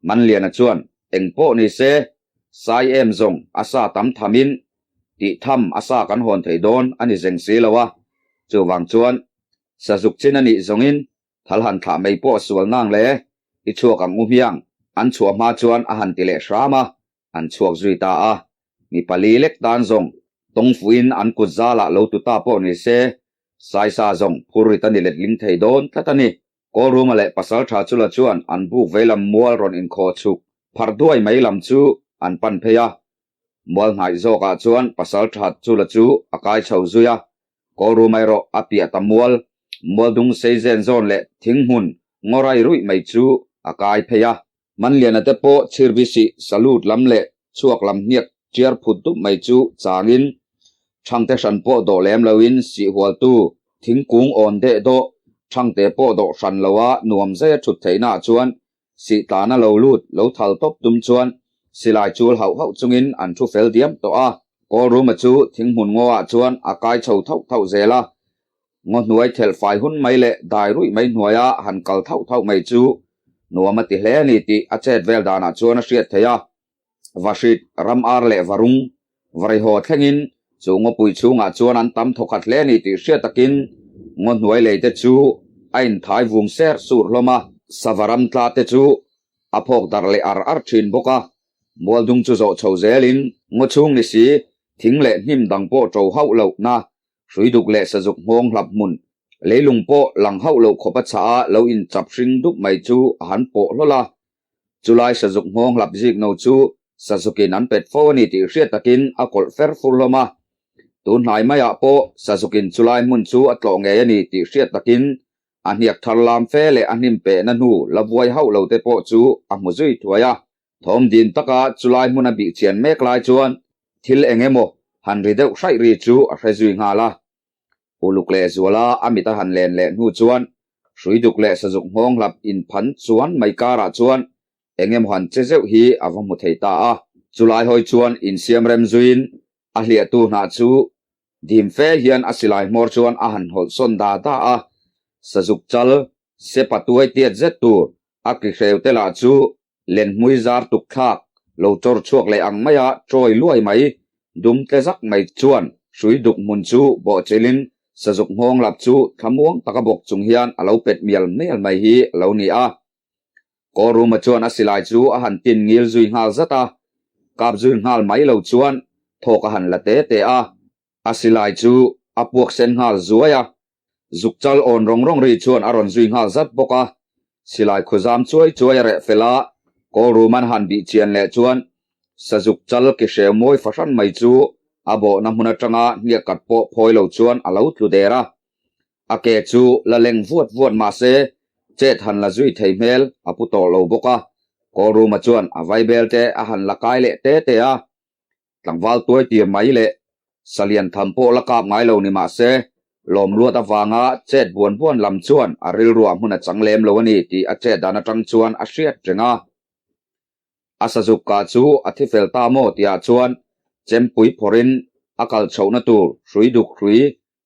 Manliana chuan eng pawh ni se, sai em zawng a sa tam thamin tih tham a sa kan hawn thei dawn a ni zeng si lo a, chuvang chuan sazuk chin a nih zawngin thal han thlah mai pawh sual nang le, i chhuak ang u hmiang an chhuah hma chuan a han ti leh hram a. An chhuak zui ta a, mi pali lek tan zawng tawng fuhin an kut zalah lo tu ta pawh ni se, Saisa zawng phur rit a ni letling thei dawn tlat a ni. Kawlruma leh Pasaltha Chula chuan an buk veilam mual rawn inkhaw chhuk pharh duai mai lam chu an pan phei a. Mual hnaih zawkah chuan Pasaltha Chula chu a kai chho zui a, Kawlruma erawh a piah ta mual, mual dung sei zen zawn leh thing hmun ngawrai ruih mai chu a kai phei a. Manliana te pawh chhirbisih salute lam leh chhuak lam hniak tiar phut dup mai chu changin Thangte hran pawh dawh lem loin sihhualtu thingkung awn deh dawh Thangte pawh dawh hran loa nuam zaia thut theihnaah chuan sih tlana lo lut lo thal tawp tum chuan silai chul hauh hauh chungin an thu fel diam tawh a. Kawlruma chu thinghmun ngaw-ah chuan a kai chho thauh thauh zel a, Ngaw hnuai thelh fai hun mai leh dai ruih mai hnuaia han kal thauh thauh mai chu nuam a ti hle a ni tih a chet vel danah chuan a hriat theih a. Vahrit, ram ar leh varung, varihaw thlengin chu ngawpui chhungah chuan an tam thawkhat hle a ni tih hriat takin ngaw hnuai lei te chu a inthai vung ser sur hlawm a. Sava ram tla te chu a phawk darh leh ar ar thin bawk a. Mualdung chu zawh chho zelin ngaw chhung ni si thing leh hnim dang pawh ṭo hauh lohna Hrui duk leh sazuk nghawng hlap hmun, leilung pawh lang hauh loh khawp a chhah a lo inchap hring dup mai chu a han pawh hlawl a. Chulai sazuk nghawng hlap zik no chu sazukin an pet fo a ni tih hriat takin a kawlh fer fur hlawm a. Tun hnai maiah pawh sazukin chulai hmun chu a tlawh ngei a ni tih hriat takin a hniak thar lam fe leh a hnim pehna hnu la vuai hauh lo te pawh chu a hmu zui thuai a. Thawm din taka chulai hmun a bih chian mek lai chuan thil eng emaw han ri deuh hraih ri chu a hre zui nghal a. Uluk leh zuala a mit a han len leh hnu chuan hrui duk leh sazuk nghawng hlap inphan chuan mai karah chuan eng emaw han che zeuh hi a va hmu thei ta a. Chulai hawi chuan insiam rem zuiin a hliahtu hnah chu dim fe hian a silai hmawr chuan a han hawlh sawn da da a. Sazuk chal sepa tuai tiat zet tur a ki hreu te lah chu Lenhmui zar tuk thlak lo chawr chhuak leh ang maia chawi luai mai, dum tle zak mai chuan hrui duk hmun chu bawhchilhin sazuk nghawng lap chu thlamuang taka bawk chung hian a lo pet mial mial mai hi a lo ni a. Kawlruma chuan a silai chu a han tin ngil zui nghal zat a, kap zui nghal mai lo chuan thawk a han la te te a, a silai chu a puak sen nghal zuai a, Zuk chal awn rawng rawng ri chuan a rawn zui nghal zat bawk a, silai khuzam chuai chuai a reh fel a, Kawlrum an han bih chian leh chuan sazuk chal ki hreu mawi fahran mai chu a bawhna hmun atanga hniak kat pawh phawi lo chuan a lo tlu der a. A ke chu la leng vuat vuat mah se chet han la zui thei hmel a pu tawh lo bawk a, Kawlruma chuan a vaibel te a han la kai leh te te a. Tlangval tuai tir mai leh salian tham pawh la kap ngai lo ni mah se, Lawmluat avanga chet buan buan lam chuan a rilruah hmun a chang lem lo a ni tih a chet dan atang chuan a hriat reng a. A sazuk kah chu a thi fel ta maw tihah chuan chempui phawrhin a kal chhohna tur hrui duk hrui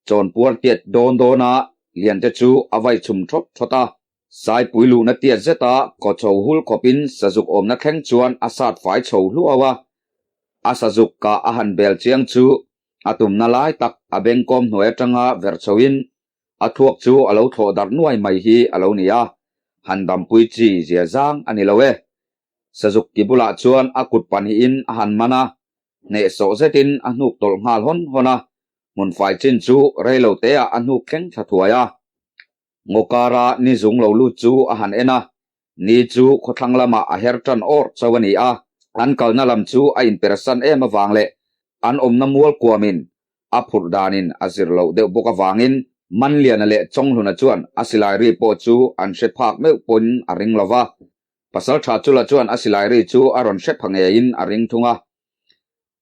chawnpuar tiat dawn dawna liante chu a vai chhum thawt thawt a. Saipui luhna tiat zeta kaw chho hul khawpin sazuk awmna thleng chuan a sat fai chho hluau a. A sazuk kah a han bel chiang chu a tumna lai tak a bengkawm hnuai atanga verh chhoin a thluak chu a lo thlawh darh nuai mai hi a lo ni a, han dampui chi zia zang a ni lo e. Sazuk ki bulah chuan a kut pahnihin a han man a, hnehsawh zetin a hnuk tawlh nghal hawn hawn a, hmun fai chin chu rei lo teah a hnuk thleng thla thuai a. Ngaw kara ni zung lo lut chu a han en a, ni chu khawthlang lamah a her tan awrh chauh a ni a, an kalna lam chu a inpersan em avang leh an awmna mual kuamin a phurh danin a zir loh deuh bawk avangin Manliana leh Chawnghluna chuan a silai ri pawh chu an hre phak meuh pawhin a ring lo va, Pasaltha Chula chuan a silai ri chu a rawn hre pha ngeiin a ring thung a.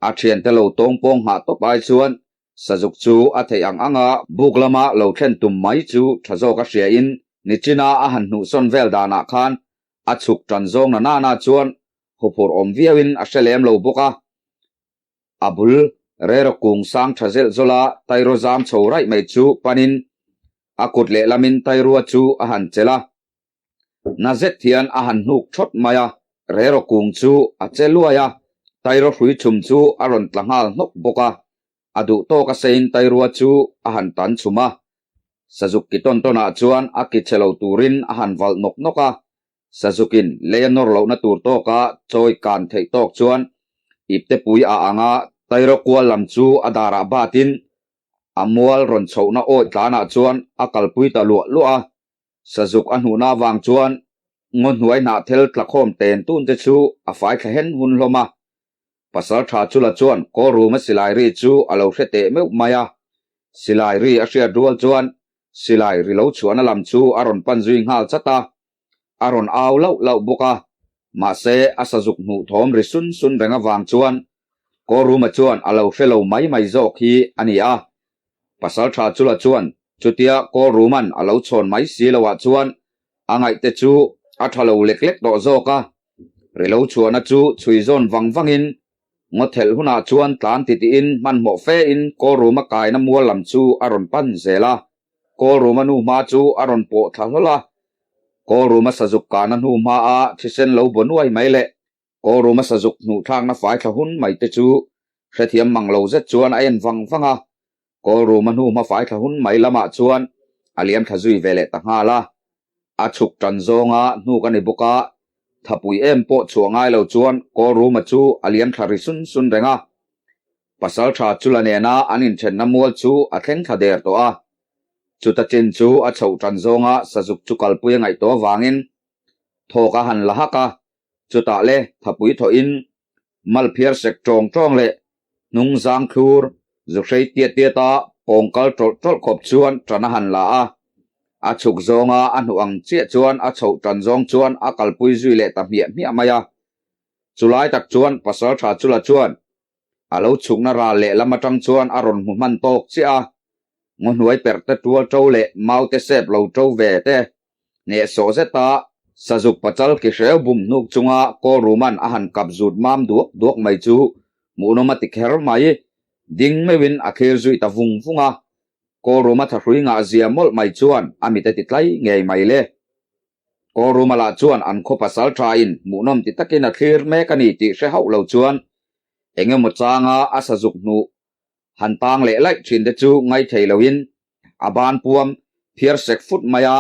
A thiante lo tawng pawng nghah tawp ai chuan Sazuk chu a theih ang anga buk lama lo thlen tum mai chu tha zawk a hriain nichina a han hnuhsawn vel danah khan a chhuk tan zawng na nana chuan huphurh awm viauin a hre lem lo bawk a. A bul rero kung sang tha zelh zawla Tairo zam chho raih mai chu panin a kut lehlamin Tairua chu a han chelh a. Na zet hian a han hnuk thawt mai a, rero kung chu a che luai a, Tairo hrui chhum chu a rawn tla nghal hnawk bawk a, a duh tawk a seiin Tairua chu a han tan chhum a, Sazuk ki tawn tawnah chuan a ki che lo turin a han valh nawk nawk a, Sazukin lei a nawr lohna tur tawka chawi kan theih tawk chuan iptepui a anga Tairo kual lam chu a darah batin a mual rawn chhohna awih tlanah chuan a kalpui ta luah luah a. Sazuk a hnuhna avang chuan ngaw hnuai hnahthel tlakhawm ten tun te chu a fai thla hen hun hlawm a. Pasaltha Chula chuan Kawlruma silai ri chu a lo hre teh meuh mai a. Silai ri a hriat rual chuan silai ri lo chhuahna lam chu a rawn pan zui nghal chat a. A rawn au lauh lauh bawk a. Mahse a sazuk hmuh thawm ri sun sun reng avang chuan Kawlruma chuan a lo hre lo mai mai zawk hi a ni a. Pasaltha Chula chuan chutia Kawlruma'n a lo chhawn mai si loah chuan a ngaihte chu a tha lo lek lek tawh zawk a. Rilo chhuahna chu chhui zawn vang vangin ngaw thelh hunah chuan tlan titihin hmanhmawh fein Kawlruma kaina mual lam chu a rawn pan zel a. Kawlruma nu hma chu a rawn pawh thla hlawl a. Kawlruma sazuk kahna hnu hmaa thisen lo baw nuai mai leh Kawlruma sazuk hnuhthlakna fai thla hun mai te chu hrethiam mang lo zet chuan a en vang vang a. Kawlruma hnu hma fai thla hun mai lamah chuan a liam thla zui ve leh ta nghal a. A chhuk tan zawnga hnuk a ni bawk a, thapui em pawh chhuah ngai lo chuan Kawlruma chu a liam thla ri sun sun reng a. Pasaltha Chula nena an inthenna mual chu a thleng thla der tawh a. Chuta chin chu a chhoh tan zawnga sazuk chu kalpui a ngaih tawh avangin thawk a han la hak a, Chutah le thapui thawhin mal phiar sek tawng tawng leh hnung zang thlur zu hrei tiat tiat a pawng kal tawlh tawlh khawp chuan tan a han la a. A chhuk zawnga a hnuh ang chiah chuan a chhoh tan zawng chuan a kalpui zui leh ta hmiah hmiah mai a. Chulai tak chuan Pasaltha Chula chuan A lo chhukna ral lehlam atang chuan a rawn hmu hman tawk chiah a, ngaw hnuai perh te tual to leh mau te sep lo to ve te hnehsawh zeta sazuk pachal ki hreu bum hnuk chunga Kawlruma'n a han kap zut mam duak duak mai chu hmuhnawm a ti kher mai. Ding meuhin a thlir zui ta vung vung a, Kawlruma thahrui ngah zia mawlh mai chuan a mit a ti tlai ngei mai le. Kawlruma lah chuan an khaw pasal thain hmuhnawm ti takin a thlir mek a ni tih hre hauh lo chuan eng emaw changa a sazuk hnuh han tang leh laih thin te chu ngaithei loin a ban puam phiar sek fut mai a,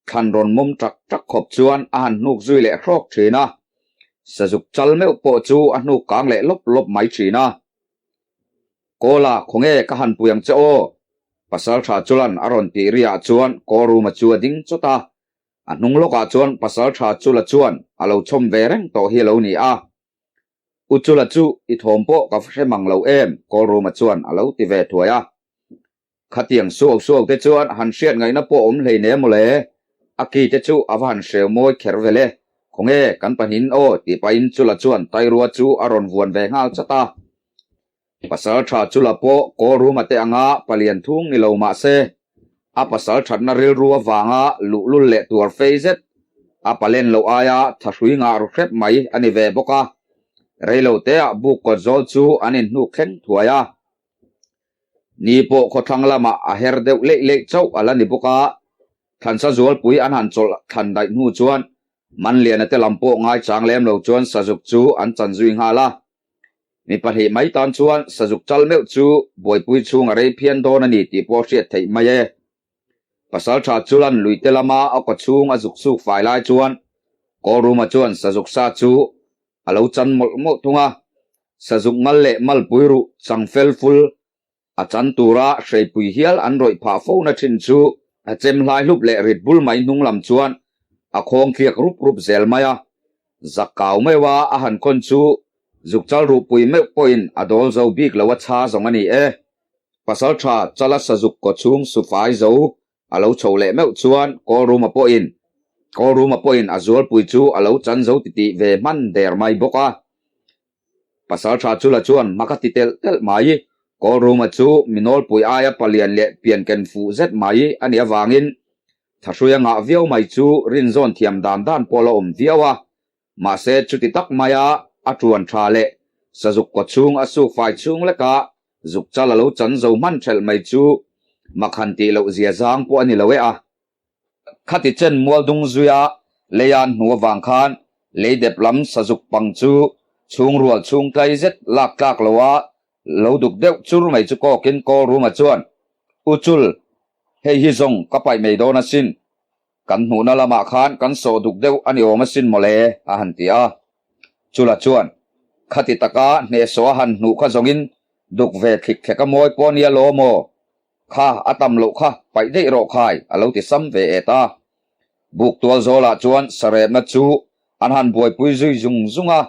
thlan rawn mawm tak tak khawp chuan a han hnuk zui leh hrawk thin a, sazuk chal meuh pawh chu a hnuk kang leh lawp lawp mai thin a. Kawla, khawnge ka han pui ang che aw? Pasaltha Chulan a rawn tih riah chuan Kawlruma chu a ding chawt a, a hnung lawkah chuan Pasaltha Chula chuan a lo chhawm ve reng tawh hi a lo ni a. U Chula chu i thawm pawh ka hre mang lo em? Kawlruma chuan a lo ti ve thuai a. Khatiang suau suau te chuan han hriat ngaihna pawh awm hlei ne mawle, a ki te chu a va han hreu mawi kher vel e, khawnge kan pahnin aw tih pahin Chula chuan Tairua chu a rawn vuan ve nghal chat a. Pasalṭha chula pawh Kawlruma te anga palian thung ni lo mah se, a pasal ṭhatna rilru avanga luhlul leh tuar fei zet, a palen loh aia thahrui ngah ru hrep mai a ni ve bawk a. Reiloteah buk kawt zawl chu an inhnuk thleng thuai a. Ni pawh khawthlang lamah a her deuh leih leih chauh a la ni bawk a, Thlansa zualpui an han chawlh thlan daih hnu chuan Manliana te lam pawh ngaichang lem lo chuan Sazuk chu an chan zui nghal a. Mi pahnih mai tan chuan Sazuk chal meuh chu buaipui chhung a rei phian dawn a ni tih pawh hriat theih mai e. Pasaltha Chulan luite lama a kaw chhung a zuk suk fai lai chuan Kawlruma chuan Sazuk sa chu a lo chan mawlh mawlh thung a, Sazuk ngal leh malpui ruh chang fel ful a chan tura hreipui hial an rawih phah fo na thin chu a chem hlai hlup leh rit bul mai hnung lam chuan a khawng tliak rup rup zel mai a, zak kau meuh a a han khawn chu zuk chal ruhpui meuh pawhin a dawl zo bik lo a chha zawng a ni e. Pasaltha chala sazuk kaw chhung sufai zo a lo chho leh meuh chuan Kawlruma pawhin Kawlruma pawhin a zualpui chu a lo chan zo titih ve hman der mai bawk a. Pasaltha Chula chuan hma ka ti telh telh mai. Kawlruma chu mi nawlpui aia palian leh pian ken fuh zet mai a nih avangin thahrui a ngah viau mai chu rinzawn thiam dan dan pawh la awm viau a. Mahse chuti tak maia a tuan tha leh sazuk kaw chhung a suk fai chhung leka zuk chal a lo chan zo hman thelh mai chu makhan tih loh zia zang pawh a ni lo e a. Khati chen mual dung zuia leian hnu avang khan lei dep lam sazuk pang chu chhung rual chhung tlai zet lak tlak loa lo duk deuh chur mai chu kawkin Kawlruma chuan, U Chul, hei hi zawng ka paih mai dawn asin. Kan hnuhna lamah khan kan sawh duk deuh a ni awm asin mawle, a han ti a. Chula chuan, Khati taka hnehsawh a han hnuh kha zawngin duk ve thlik thlek a mawi pawh nia law maw? Kha, a tam loh kha, paih daih rawh khai, a lo ti sam ve et a. Buk tual zawlah chuan sarepna chu an han buaipui zui zung zung a.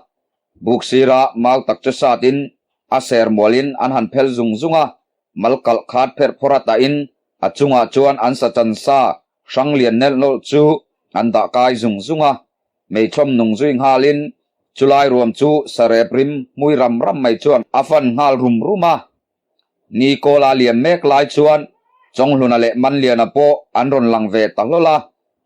Buk sira mau tak chu satin a ser mualin an han phel zung zung a, mal kalh khat pherh phawrh a tahin a chungah chuan an sa chan sa hrang lian nelh nawlh chu an dah kai zung zung a. Meichawm nung zui nghalin chulai ruam chu sarep rim hmui ram ram mai chuan a fan nghal rum rum a. Ni kawl a liam mek lai chuan Chawnghluna leh Manliana pawh an rawn lang ve ta hlawl a,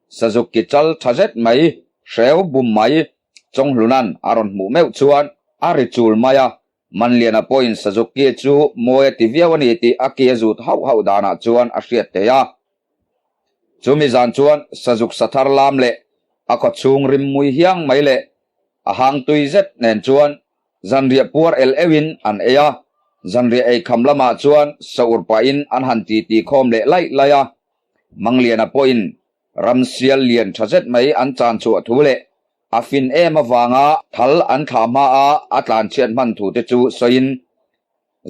Sazuk ki chal tha zet mai, hreu bum mai Chawnghluna'n a rawn hmuh meuh chuan a ri chul mai a, Manliana pawhin Sazuk ki chu mawi a ti viau a ni tih a ki a zut hauh hauh danah chuan a hriat thei a. Chumi zan chuan Sazuk sathar lam leh a khawchhung rim mui hiang mai leh a hang tui zet nen chuan Zanriah puar el euhin an ei a, zanriah ei kham lamah chuan saur pahin an han titi khawm leh laih laih a. Mangliana pawhin ramsial lian tha zet mai an chan chhuah thu leh a fin em avanga thal an thlah hma a a tlan chhiat hman thu te chu sawiin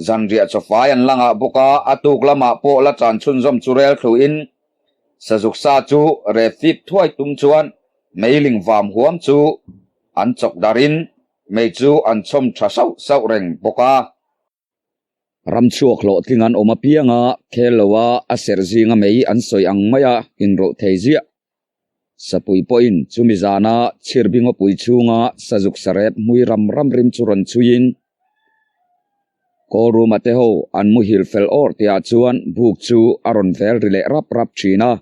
zanriah chawfai an la ngah bawk a, a tuk lamah pawh la chan chhunzawm chu rel thluin sazuk sa chu rep fip thuai tum chuan meiling vam huam chu an chawk darhin Mei chu an chhawm tha sauh sauh reng bawk a. Ramchhuak hlawhtling an awm apiang a, khel lo a, a serh zinga mei an sawi ang maia inrawlh thei ziah. Sapui pawhin chumi zana chhirbingawpui chhunga sazuk sarep hmui ram ram rim chu rawn chhuiin Kawlruma te ho an muhil fel awr tihah chuan buk chu a rawn vel ri leh rap rap thin a.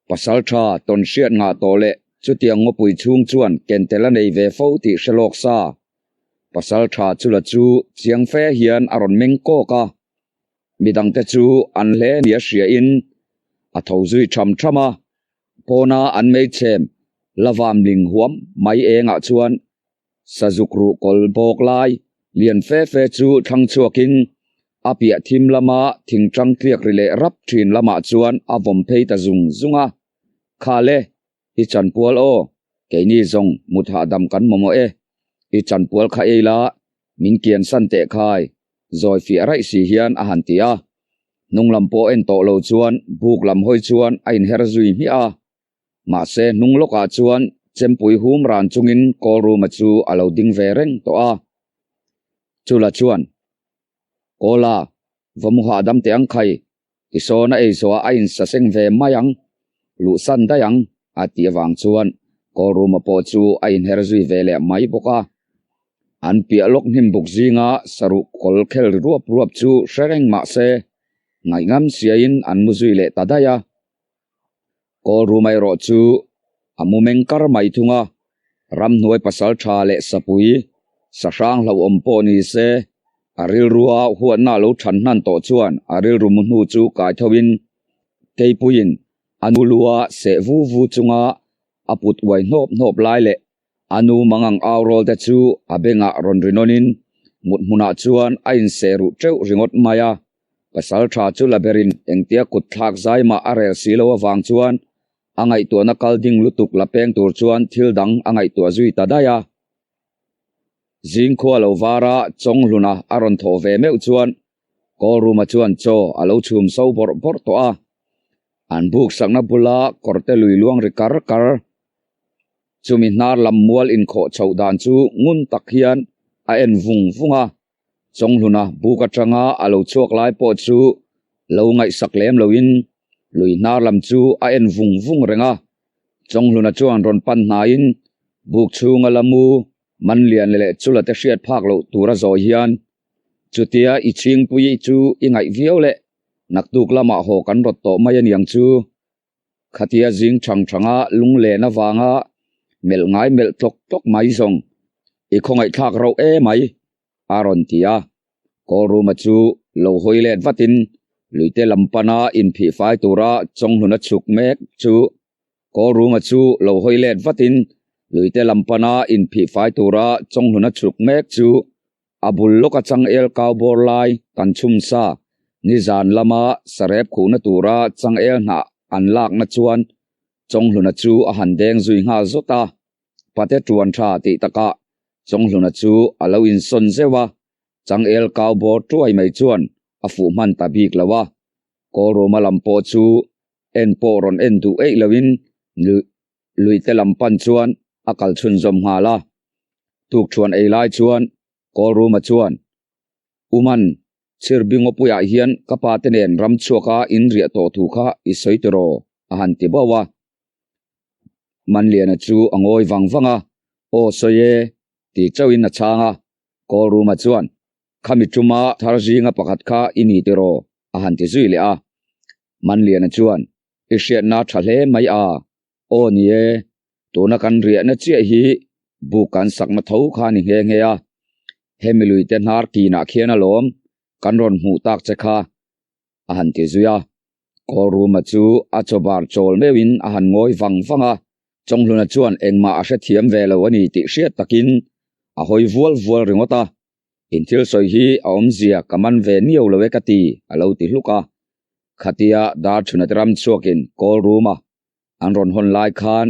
Pasaltha tawn hriat ngah tawh leh chutiang ngawpui chhung chuan ken tel a nei ve fo tih hre lawk sa. Pasaltha chula chu chiang fe hian a rawn meng kawk a, midangte chu an hle nia hriain a tho zui tham tham a, pawna an meichhem la vam ling huam mai engah chuan Sazuk ruh kawl bawk lai lian fe fe chu thlang chhuakin a piah thim lama thing tang tliak ri leh rap thin lamah chuan a vawm phei ta zung zung a. Khale, i chanpual aw, keini zawng mut hahdam kan mamawh e, i chanpual kha ei la, min kian san teh khai, zawi fiah raih si hian a han ti a. Hnung lam pawh en tawh lo chuan buk lam hawi chuan a inher zui hmiah a. Mahse hnung lawkah chuan chempui hum ran chungin Kawlruma chu a lo ding ve reng tawh a. Chula chuan, Kawla, va mu hahdam teh ang khai, tisawn a ei zawhah a insaseng ve mai ang, luhsan daih ang, a tih avang chuan Kawlruma pawh chu a inher zui ve leh mai bawk a. An piah lawk hnim buk zinga saruh kawl khel ri ruap ruap chu hre reng mah se, ngaihngam siain an mu zui leh ta daih a. Kawl rum erawh chu a mu meng kar mai thung a, ramhnuai pasal tha leh sapui, sahrang hlauhawm pawh ni se, a rilrua huatna lo than hnan tawh chuan a rilru mu hnu chu kai thoin keipuiin a nu lua seh vu vu chunga a put uai hnawp hnawp lai leh A nu mangang au rawl te chu a bengah rawn ri nawnin mut hmunah chuan a inseh ruh teuh ringawt mai a. Pasal tha chu la berin engtia kut thlak zai mah a rel si lo avang chuan a ngaihtuahna kal ding lutuk la peng tur chuan thil dang a ngaihtuah zui ta daih a. Zingkhua lo vara Chawnghluna a rawn thawh ve meuh chuan Kawlruma chuan chaw a lo chhum so bawrh bawrh tawh a. An buk sakna bula kawrte lui luang ri kar kar Chumi hnar lam mual inkhawh chhoh dan chu ngun tak hian a en vung vung a, Chawnghluna buk atanga a lo chhuak lai pawh chu lo ngaihsak lem loin lui hnar lam chu a en vung vung reng a. Chawnghluna chuan rawn pan hnaiin buk chhunga la mu man lian leh chula te hriat phak loh tura zawi hian chutia i chhingpui chu i ngaih viau leh naktuk lamah haw kan rawt tawh mai aniang chu. Khatia zing thang thanga lunglen avanga melh ngai melh tlawk tlawk mai zawng i khawngaihthlak rauh e mai, a rawn ti a. Kawlruma chu lo hawi let vatin luite lam pana inphih fai tura Chawnghluna chhuk mek chu Kawlruma chu lo hawi let vatin luite lam pana inphih fai tura Chawnghluna chhuk mek chu A bul lawka changel kau bawr lai kan chhum sa, nizan lama sarep khuhna tura changel hnah an lakna chuan Chawnghluna chu a han deng zui nghal zawt a. Pate tuan tha tih takah Chawnghluna chu a lo insawn zeuh a, changel kau bawr tuai mai chuan a fuh hman ta bik lo a. Kawlruma lam pawh chu en pawh rawn en duh eih loin Luite lam pan chuan a kal chhunzawm nghal a. Tukṭhuan ei lai chuan Kawlruma chuan, Uman, Chhirbingapuiah hian ka pa te nen ram chhuaka in riah tawh thu kha i sawi tiraw? a han ti bauh a. Manliana chu a ngawi vang vang a, Aw sawi e, ti chauhin a chhang a. Kawlruma chuan, Khami ṭuma thar zinga pakhat kha i ni tiraw? a han ti zui leh a. Manliana chuan, I hriatna tha hle mai a, aw ni e, tuna kan riahna chiah hi buk kan sakna tho kha ni nghe nghe a, hemi luite hnar kinah khian alawm kan rawn hmuh tak che kha, a han ti zui a. Kawlruma chu a chawbar chawl meuhin a han ngawi vang vang a, Chawnghluna chuan engmah a hrethiam ve lo a ni tih hriat takin a hawi vual vual ringawt a, In thil sawi hi a awmzia ka man ve niau lo e ka ti, a lo ti hluk a. Khatia Darchhunate ram chhuakin call room-a an rawn hawn lai khan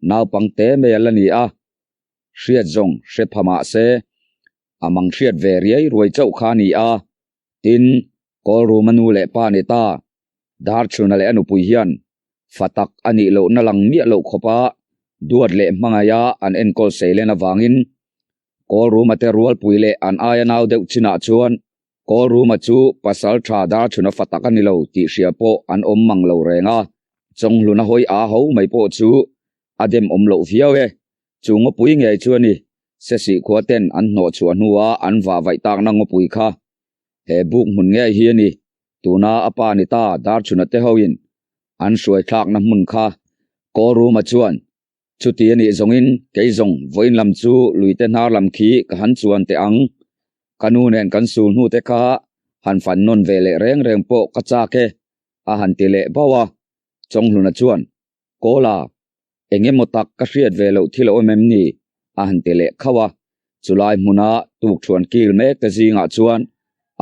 naupang te mai a la ni a, hriat zawng hre pha mah se a mang hriat ve riai ruai chauh kha a ni a. Tin, call room-a nu leh pa ni ta, Darchhuna leh a nupui hian fa tak a nih lohna lang miah loh khawpa duat leh hmangaia an enkawl seilen avangin Kawlruma te rualpui leh an aia nau deuh chinah chuan Kawlruma chu pasal tha Darchhuna fa tak a ni lo tih hria pawh an awm mang lo reng a, Chawnghluna hawi aa ho mai pawh chu a dem awm loh viau e. Chu ngawpui ngei chu a ni, Sesih khua ten an hnawh chhuah hnua an vah vaih takna ngawpui kha. He buk hmun ngei hi a ni, tuna a pa ni ta Darchhuna te hoin an hruai thlakna hmun kha. Kawlruma chuan Chuti a nih zawngin kei zawng vawiin lam chu luite hnar lam khi ka han chuan teh ang. Ka nu nen kan sul hnu te kha han fan nawn ve leh reng reng pawh ka chak e, a han ti leh bauh a. Chawnghluna chuan, Kawla, eng emaw tak ka hriat ve loh thil a awm em ni? a han ti leh khauh a. Chulai hmuna tukthuan kil mek te zingah chuan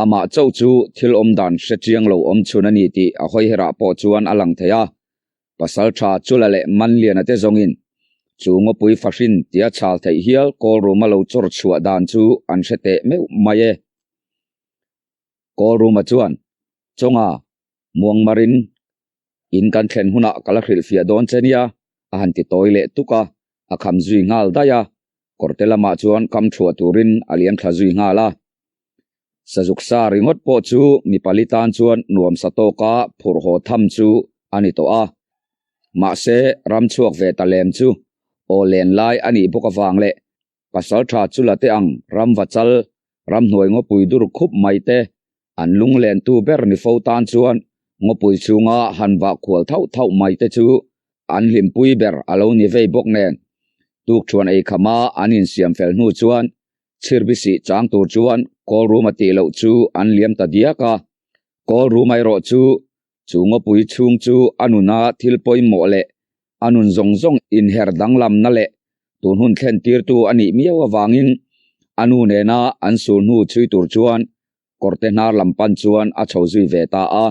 amah chauh chu thil awm dan hre chiang lo awm chhun a ni tih a hawiherah pawh chuan a lang thei a. Pasal tha Chula leh Manliana te zawngin chu ngawpui fahrin tia chhal theih hial Kawlruma lo chawr chhuah dan chu an hre teh meuh mai e. Kawlruma chuan, Chawnga, Muangmarin, in kan thlen hunah ka la hrilhfiah dawn che nia, a han ti tawi leh tuk a, a kham zui nghal daih a, kawrte lamah chuan kam chhuah turin a liam thla zui nghal a. Sazuk sa ringawt pawh chu mi pali tan chuan nuamsa tawka phurh haw tham chu a ni tawh a. Mahse, ram chhuak ve ta lem chu aw len lai a nih bawk avang leh. Pasalṭha chu la teh ang, ramvachal, ramhnuai ngawpui dur khup mai te, an lunglentu ber ni fo tan chuan ngawpui chhunga han vah khual thauh thauh mai te chu an hlimpui ber a lo ni vei bawk nen. Tukṭhuan ei khama an insiam fel hnu chuan chhirbisih chang tur chuan Kawlruma tih loh chu an liam ta diak a. Kawlruma erawh chu Chu ngawpui chhung chu a nuna thil pawimawh leh a nun zawng zawng inher danglamna leh tun hun thlen tirtu a nih miau avangin a nu nena an sul hnu chhui tur chuan kawrte hnar lam pan chuan a chho zui ve ta a.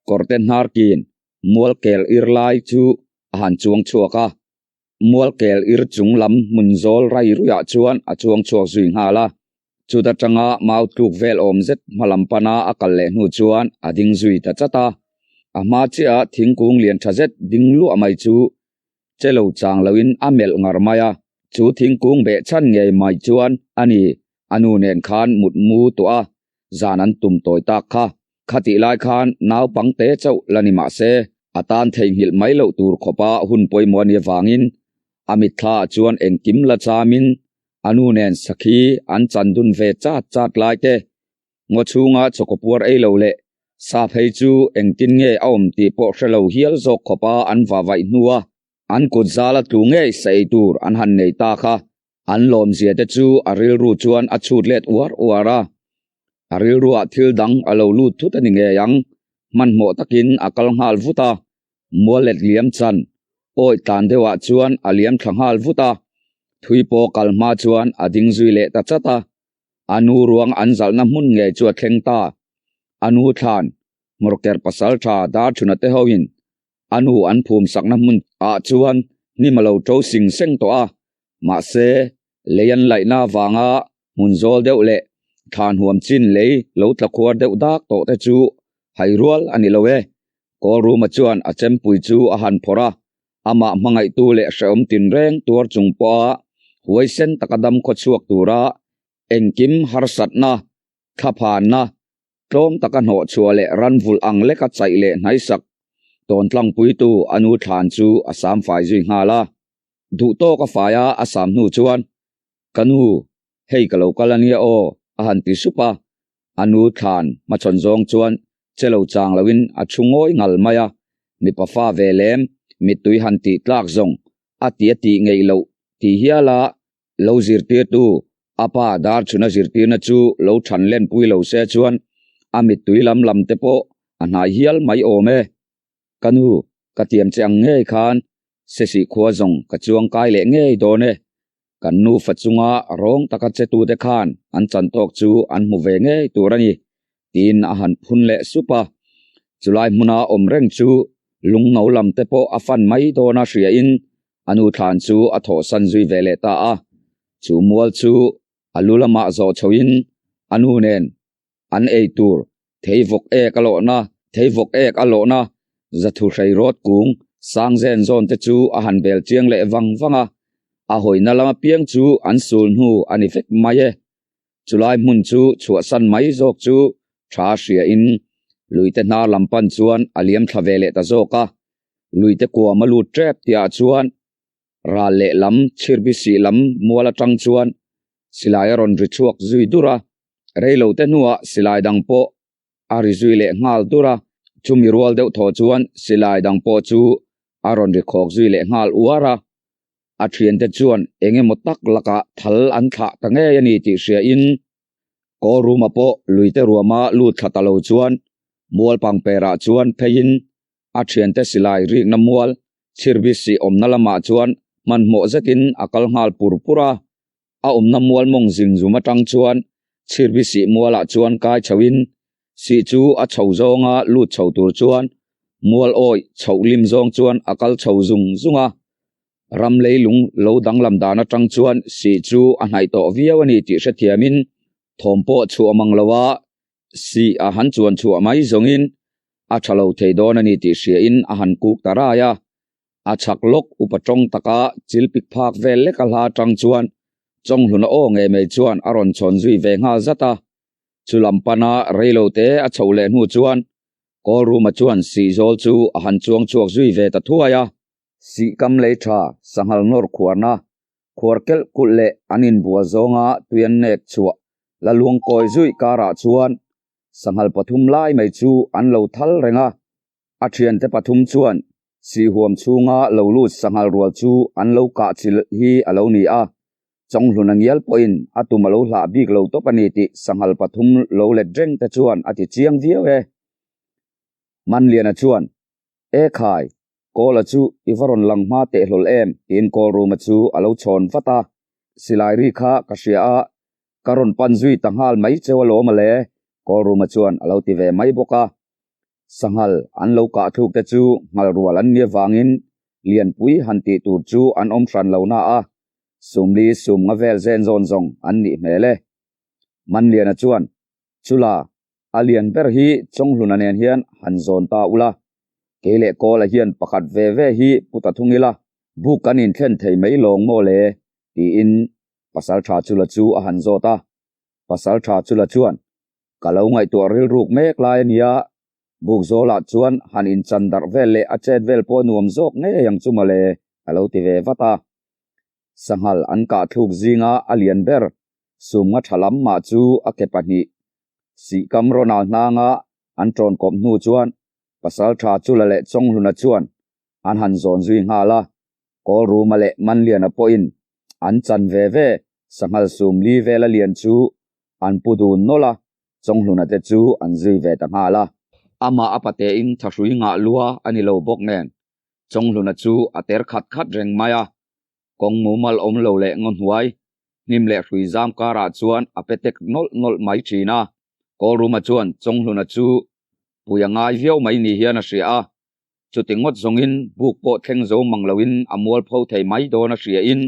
Kawrte hnar kin mual kel ir lai chu a han chuang chhuak a. Mual kel ir chung lam hmun zawl rai ruiah chuan a chuang chhuak zui nghal a. Chuta tanga mau tluk vel awm zet hma lam pana a kal leh hnu chuan a ding zui ta chat a. A hma chiah thingkung lian tha zet ding luah mai chu che lo chang loin a melh ngar mai a. Chu thingkung beh chhan ngei mai chuan a ni, a nu nen khan mut mu tawh a, zan an tum tawi tak kha. Khatih lai khan naupang te chauh la ni mah se, a tan theihnghilh mai loh tur khawpa hun pawimawh a nih avangin a mitthla ah chuan engkim la chamin a nu nen sakhi an chan dun ve chat chat lai te, ngaw chhunga chawkapuar ei lo leh sa phei chu engtin nge a awm tih pawh hre lo hial zawk khawpa an vavaih hnua an kut zala tlu ngei sa ei tur an han nei ta kha. An lawmzia te chu a rilru chuan a chhut let uar uar a, a rilruah thil dang a lo lut thut a ni ngei ang. Hmanhmawh takin a kal nghal vut a, mual let liam chan awi tlan deuhah chuan a liam thla nghal vut a, thui pawh kal hma chuan a ding zui leh ta chat a. A nu ruang an zalhna hmun ngei chu a thleng ta. A nu thlan, Hmawrker pasaltha Darchhuna te hoin A nu an phum sakna hmun ah chuan hnim a lo to sing seng tawh a, mahse lei an laihna avanga hmun zawl deuh leh thlan huam chin lei lo tla khuar deuh dak tawh te chu hai rual a ni lo e. Kawlruma chuan a chempui chu a han phawrh a, amah hmangaihtu leh hrehawm tinreng tuar chung pawha huaisen taka dam khawchhuak tura engkim harsatna, thlaphanna, Tlawm taka hnawh chhuah leh ran vulh ang leka chaih leh hnaisak tawntlangpuitu a nu thlan chu a sam fai zui nghal a. Duh tawk a fai a, a sam hnu chuan, Ka nu, hei ka lo kal a nia aw, a han ti sup a. A nu thlan hmachhawn zawng chuan che lo chang loin a thu ngawi ngal mai a. Mipa fa ve lem, mittui han tih tlak zawng a ti a tih ngeih loh ti hial a. Lo zirtirtu, a pa Darchhuna zirtirna chu lo than lenpui lo se chuan a mittui lam lam te pawh a hnai hial mai awm e. Ka nu, ka tiam che ang ngei khan Sesih khua zawng ka chuang kai leh ngei dawn e. Kan nufa chunga rawng taka che tute khan an chan tawk chu an hmu ve ngei tur a ni, tiin a han phun leh sup a. Chulai hmuna awm reng chu lungno lam te pawh a fan mai dawna hriain A nu thlan chu a thawhsan zui ve leh ta a, chu mual chu a lu lamah zawh chhoin a nu nen an ei tur theivawk ek a lawhna, theivawk ek a lawhna zathu hrei rawt kung sang zen zawn te chu a han bel chiang leh vang vang a, a hawina lam apiang chu an sul hnu a ni vek mai e. Chulai hmun chu chhuahsan mai zawk chu tha hriain luite hnar lam pan chuan a liam thla ve leh ta zawk a, luite kuam a lut tep tihah chuan ral leh lam chhirbisih lam mual atang chuan silai a rawn ri chhuak zui dur a, reilote hnuah silai dang pawh a ri zui leh nghal dur a, chumi rual deuh thaw chuan silai dang pawh chu a rawn ri khawk zui leh nghal uar a. A thiante chuan eng emaw tak lakah thal an thlah ta ngei a ni tih hriain Kawlruma pawh luite ruama lut thla ta lo chuan mual pangperah chuan pheiin a thiante silai rikna mual chhirbisi awmna lamah chuan hmanhmawh zetin a kal nghal pur pur a. A awmna mual mawng zing zum atang chuan chhirbisi mualah chuan kai chhoin sih chu a chho zawnga lut chho tur chuan mual awih chhoh lim zawng chuan a kal chho zung zung a. Ram leilung lo danglam dan atang chuan sih chu a hnaih tawh viau a ni tih hrethiamin thawm pawh chhuah mang lo a, sih a han chuan chhuah mai zawngin a tha lo thei dawn a ni tih hriain a han kuk ta rai a. A chhak lawk upa tawng taka chil pik phak vel lek a hla atang chuan Chawnghluna aw ngei mai chuan a rawn chhawn zui ve nghal zat a. Chu lam pana reilote a chhoh leh hnu chuan Kawlruma chuan sihzawl chu a han chuang chhuak zui ve ta thuai a. Sihkam lei tha, sanghal nawr khuarna. Khuar kelh kulh leh an inbual zawnga tui an nek chhuah la luang kawi zui karah chuan sanghal pathum lai mai chu an lo thal reng a. A thiante pathum chuan sihhuam chhunga lo lut sanghal rual chu an lo kah chilh hi a lo ni a. Chawnghluna ngial pawhin a tum a lo hlah bik lo tawp a ni tih sanghal pathum lo let reng te chuan a ti chiang viau e. Manliana chuan, E khai, Kawla chu i va rawn lang hma teh hlawl em? tiin Kawlruma chu a lo chhawn vat a. Silai ri kha ka hria a, ka rawn pan zui ta nghal mai cheu alawm a le, Kawlruma chuan a lo ti ve mai bawk a. Sanghal an lo kah thluk te chu nghal rual an nia vangin Lianpui han tih tur chu an awm hran lo na a, Sumli sum nga vel zen zawn zawng an nih hmel e. Manliana chuan, Chula, a lian ber hi Chawnghluna nen hian han zawn ta ula, kei leh Kawla hian pakhat ve ve hi pu ta thung ila, buk kan inthlen thei mai lawng maw le? tiin Pasaltha Chula chu a han zawt a. Pasaltha Chula chuan, Ka lo ngaihtuah rilruk mek lai a nia, buk zawlah chuan han inchan darh vel leh a chet vel pawh nuam zawk ngei ang chu mawle, a lo ti ve vat a. Sanghal an kah thluk zinga a lian ber sumnga tha lam mah chu a ke pahnih sihkam rawnal hnanga an tawn kawp hnu chuan Pasaltha Chula leh Chawnghluna chuan an han zawn zui nghal a, Kawlruma leh Manliana pawhin an chan ve ve sanghal sum li vela lian chu an pu dun nawlh a, Chawnghluna te chu an zui ve ta nghal a. Amah a patein thahrui ngah lua a ni lo bawk nen Chawnghluna chu a ter khat khat reng mai a, kawng mumal awm lo leh ngaw hnuai, hnim leh hrui zam karah chuan a pe tek nawlh nawlh mai thin a. Kawlruma chuan Chawnghluna chu pui a ngai viau mai ni hian a hria a, chuti ngawt zawngin buk pawh thleng zo mang loin a mualpho thei mai dawn a hriain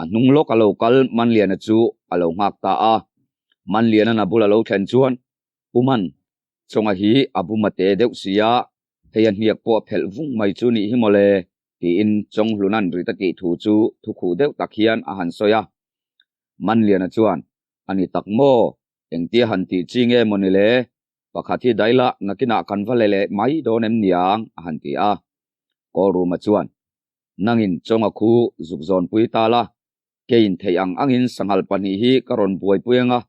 a hnung lawk a lo kal Manliana chu a lo nghak ta a. Manliana'n a bul a lo thlen chuan, U Man, Chawnga hi a bum a te deuh sia, hei a hniak pawh a phelh vung mai chu nih hi mawle, tiin Chawnghluna'n rit a tih thu chu thukhuh deuh tak hian a han sawi a. Manliana chuan, A ni tak maw? Engtia han tih chi nge maw ni le? Pakhat hi daila nakinah kan va le leh mai dawn em niang? a han ti a. Kawlruma chuan, Nangin Chawnga khu zuk zawnpui ta la, keiin theih ang angin sanghal pahnih hi ka rawn buaipui anga,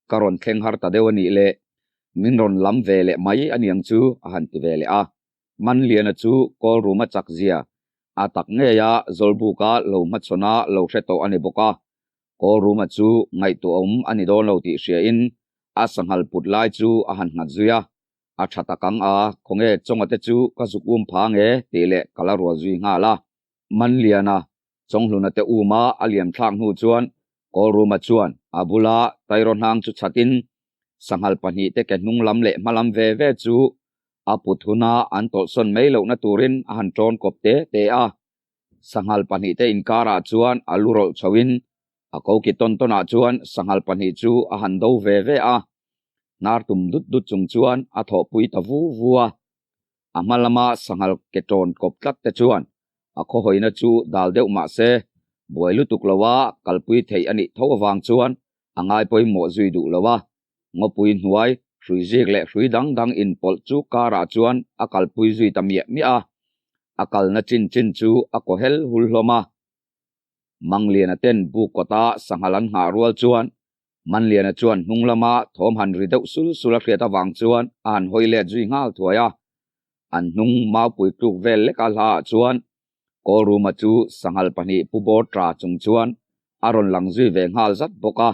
ka rawn thleng har ta deuh a nih le, min rawn lam ve leh mai a niang chu a han ti ve leh a. Manliana chu Kawlruma chak zia a tak ngei a, Zawlbuka lo hmachhawn a lo hre tawh a ni bawk a. Kawlruma chu ngaihtuahawm a ni dawn lo tih hriain a sanghal put lai chu a han nghat zui a. A tha tak ang a, khawnge Chawnga te chu ka zuk um pha nge tih leh ka la rual zui nghal a. Manliana Chawnghluna te uma a liam thlak hnu chuan Kawlruma chuan a bula Tairaw hnang chu chhatin sanghal pahnih te ke hnung lam leh hma lam ve ve chu a put huna an tawlhsawn mai lohna turin a han tawn kawp te te a. Sanghal pahnih te inkarah chuan a lu rawlh chhoin a koki tawn tawnah chuan sanghal pahnih chu a han do ve ve a. Hnar tum dut dut chung chuan a thawhpui ta vu vu a. A hma lama sanghal ke tawn kawp tlat te chuan a khawhawina chu dal deuh mah se, buai lutuk loa kalpui theih a nih tho avang chuan a ngai pawimawh zui duh lo a. Ngawpui hnuai, hrui zik leh hrui dang dang inpawlh chu karah chuan a kalpui zui ta miah miah a. A kalna chin chin chu a kaw hel hul hlawm a. Mangliana ten buk kawta sanghal an nghah rual chuan Manliana chuan hnung lama thawm han ri deuh sul sul a hriat avang chuan a han hawi let zui nghal thuai a. An hnung maupui tluk vel leka hlaah chuan Kawlruma chu sanghal pahnih pu bawr tla chung chuan a rawn lang zui ve nghal zat bawk a.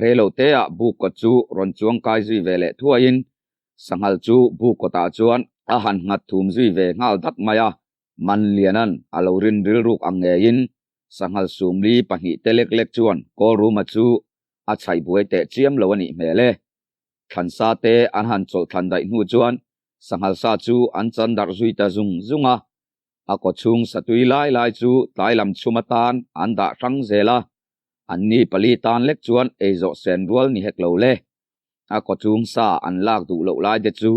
Reilo teah buk kawt chu rawn chuang kai zui ve leh thuaiin sanghal chu buk kawtah chuan a han nghat thum zui ve nghal dat mai a. Manliana'n a lo rin rilruk ang ngeiin sanghal sumli pahnih te lek lek chuan Kawlruma chu a chhaih buai teh chiam lo a nih hmel e. Thlansa te an han chawlh thlan daih hnu chuan sanghal sa chu an chan darh zui ta zung zung a. A kawchhung satui lai lai chu tlai lam chhum atan an dah hrang zel a, anni pali tan lek chuan ei zawh sen rual ni hek lo le. A kawchhung sa an lak duh loh lai te chu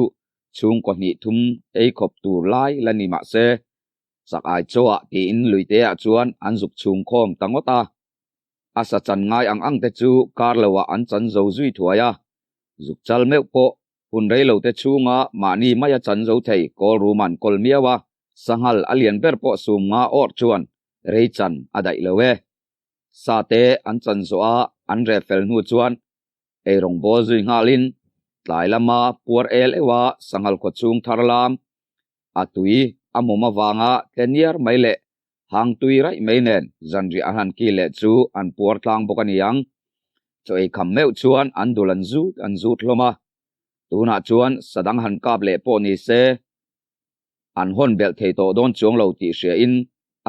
chhungkaw hnih thum ei khawp tur lai la ni mah se, chak ai chawah tiin luiteah chuan an zuk chhung khawm ta ngawt a. A sa chan ngai ang ang te chu kar loah an chan zo zui thuai a, zuk chal meuh pawh hun rei lo te chhunga mahni maia chan zo thei kawl rum an kawl miau a, sanghal a lian ber pawh sum nga awrh chuan rei chan a daih lo e. Sa te an chan zawh a, an reh fel hnu chuan eirawng bawl zui nghalin tlai lama puar el euh a sanghal khaw chhung thar lam a tui a mum avanga tle niar mai leh hang tui raih mai nen zanriah an han kil leh chu an puar tlang bawk a ni ang. Chaw ei kham meuh chuan an dul an zut an zut hlawm a, tunah chuan sa dang han kap leh pawh ni se an hawn belh thei tawh dawn chuang lo tih hriain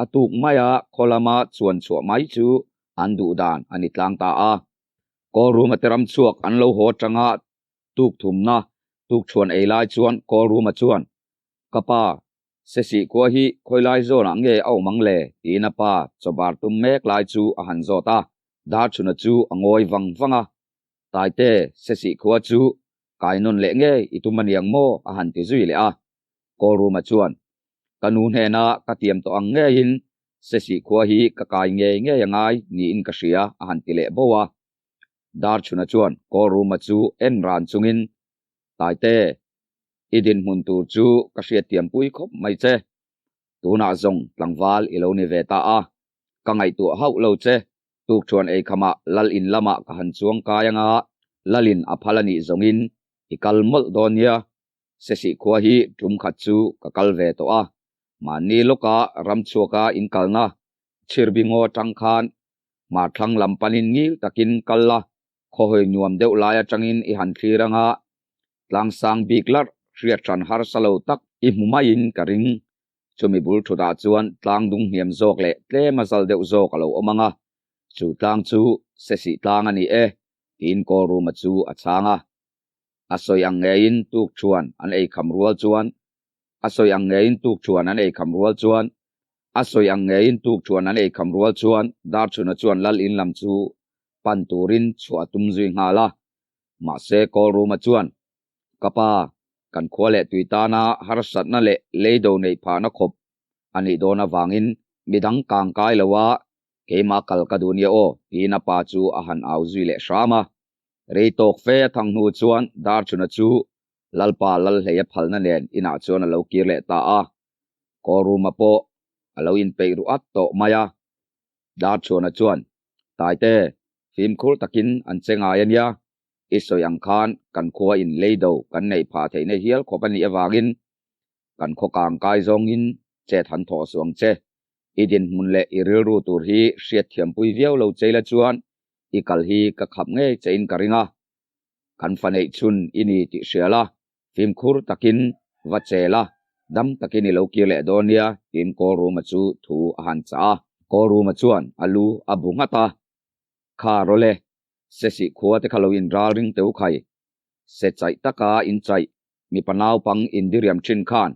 a tuk maia khaw lama chuan chhuah mai chu an duh dan a ni tlang ta a. Kawlruma te ram chhuak an lo haw tanga tuk thumna tuk chhuan ei lai chuan Kawlruma chuan, Ka pa, Sesih khua hi khawilai zawnah nge a awm ang le? tiin a pa chawbar tum mek lai chu a han zawt a. Darchhuna chu a ngawi vang vang a, Taite, Sesih khua chu kai nawn leh ngei i tum aniang maw? a han ti zui leh a. Kawlruma chuan, Ka nu hnena ka tiam tawh ang ngeiin Sesih khua hi ka kai ngei ngei a ngai niin ka hria a han ti leh boh a. Darchhuna chuan Kawlruma chu en ran chungin, Taite, i dinhmun tur chu ka hriattiampui khawp mai che. Tunah zawng tlangval i lo ni ve ta a, ka ngaihtuah hauh lo che. Tukṭhuan eikhamah lal in lamah ka han chuang kai anga, lalin a phal a nih zawngin i kal mawlh dawn nia. Sesih khua hi tum khat chu ka kal ve tawh a, mahni lawka ram chhuaka in kalna Chhirbingaw atang khan hmarthlang lam panin ngil takin kal la, khawhawi nuam deuh lai atangin i han thlir anga, tlangsang bik larh hriat hran harsa lo tak i hmu maiin ka ring. Chumi bul thutah chuan tlang dung hniam zawk leh tlem a zal deuh zawk a lo awm anga, chu tlang chu Sesih tlang a ni e, tiin Kawlruma chu a chhang a. A sawi ang ngeiin tuk chuan an ei kham rual chuan A sawi ang ngeiin tuk chuan an ei kham rual chuan A sawi ang ngeiin tuk chuan an ei kham rual chuan Darchhuna chuan lal in lam chu pan turin chhuah a tum zui nghal a. Mahse Kawlruma chuan, Ka pa, kan khua leh tui tana harsatna leh leido neih phahna khawp a nih dawn avangin midang kang kai lo a, keimah kal ka duh nia aw, tiin a pa chu a han au zui leh hram a. Rei tawk fe a thang hnu chuan Darchhuna chu Lalpa Lalhleia phalna nen inah chuan a lo kir leh ta a, Kawlruma pawh a lo inpeih ruh at tawh mai a. Darchhuana chuan, Taite, fimkhur takin an che ngai a nia, i sawi ang khan kan khua in leido kan neih phah theihna hial khawp a nih avangin kan khaw kang kai zawngin chet han thawh suh ang che. I dinhmun leh i rilru tur hi hriatthiampui viau lo cheila chuan i kal hi ka khap ngei chein ka ring a, kan fa neih chhun i ni tih hria la, fimkhur takin va che la, dam takin i lo kir leh dawn nia tiin Kawlruma chu thu a han chah a. Kawlruma chuan a lu a bu nghat a, Kha rawle, Sesih khua te kha lo inral ring teu khai, se chaih taka in chaih mipa naupang indiriam thin khan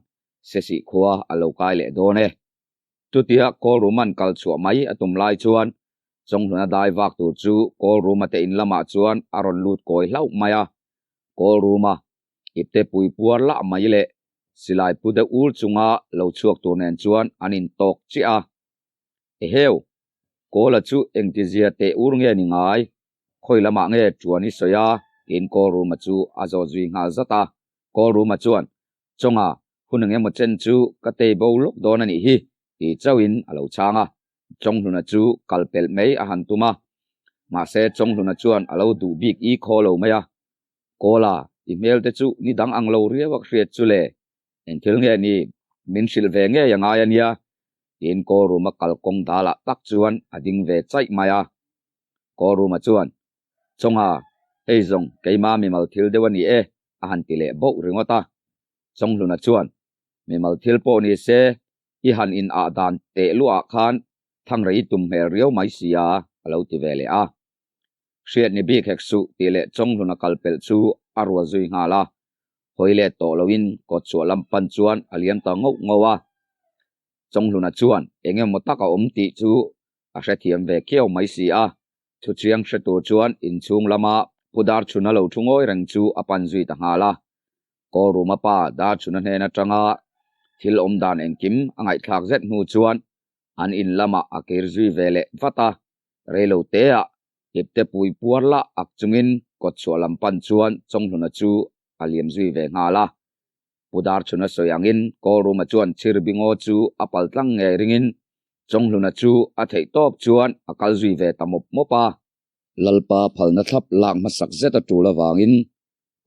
Sesih khua a lo kai leh dawn e. Chutia Kawlruma'n kal chhuah mai a tum lai chuan Chawnghluna dai vak tur chu Kawlruma te in lamah chuan a rawn lut kawi hlauh mai a. Kawlruma ipte pui puar lah mai leh silai pu deuh ur chunga lo chhuak tur nen chuan an intawk chiah a. Eheu! Kawla chu engtizia teh ur nge ni ngai? Khawi lamah nge ṭuan i sawi a? tiin Kawlruma chu a zawt zui nghal zat a. Kawlruma chuan, Chawnga, hun eng emaw chen chu ka tei bo lawk dawn a nih hi, ti chauhin a lo chhang a. Chawnghluna chu kal pelh mai a han tum a, mahse Chawnghluna chuan a lo duh bik i khaw lo mai a. Kawla, i hmel te chu ni dang ang lo riau a hriat chu le, eng thil nge ni min hrilh ve ngei a ngai a nia, tiin Kawlruma kalkawng dalah tak chuan a ding ve chaih mai a. Kawlruma chuan, Chawnga, hei zawng keima mimal thil deuh a ni e, a han ti leh boh ringawt a. Chawnghluna chuan, Mimal thil pawh ni se, i han in ah dan teh luah ah khan thangrei i tum hmel riau mai sia, a lo ti ve leh a. Hriat ni bik hek suh tih leh Chawnghluna kal pelh chu a rual zui nghal a. Hawi let tawh loin kawt chhuah lam pan chuan a liam ta ngauh ngauh a. Chawnghluna chuan eng emaw tak a awm tih chu a hrethiam ve khiau mai si a. Thuchiang hre tur chuan inchhung lama Pu Darchhuna lo thu ngawi reng chu a pan zui ta nghal a. Kawlruma pa Darchhuna hnen atanga thil awm dan engkim a ngaihthlak zet hnu chuan an in lamah a kir zui ve leh vat a. Reilo teah ipte pui puar lah ak chungin kawtchhuah lam pan chuan Chawnghluna chu a liam zui ve nghal a. Pu Darchhuna sawi angin Kawlruma chuan Chhirbingaw chu a pal tlang ngei ringin. Chawnghluna chu a theih tawp chuan a kal zui ve ta mawp mawp a. Lalpa phalna thlap lak hmasak zet a tul avangin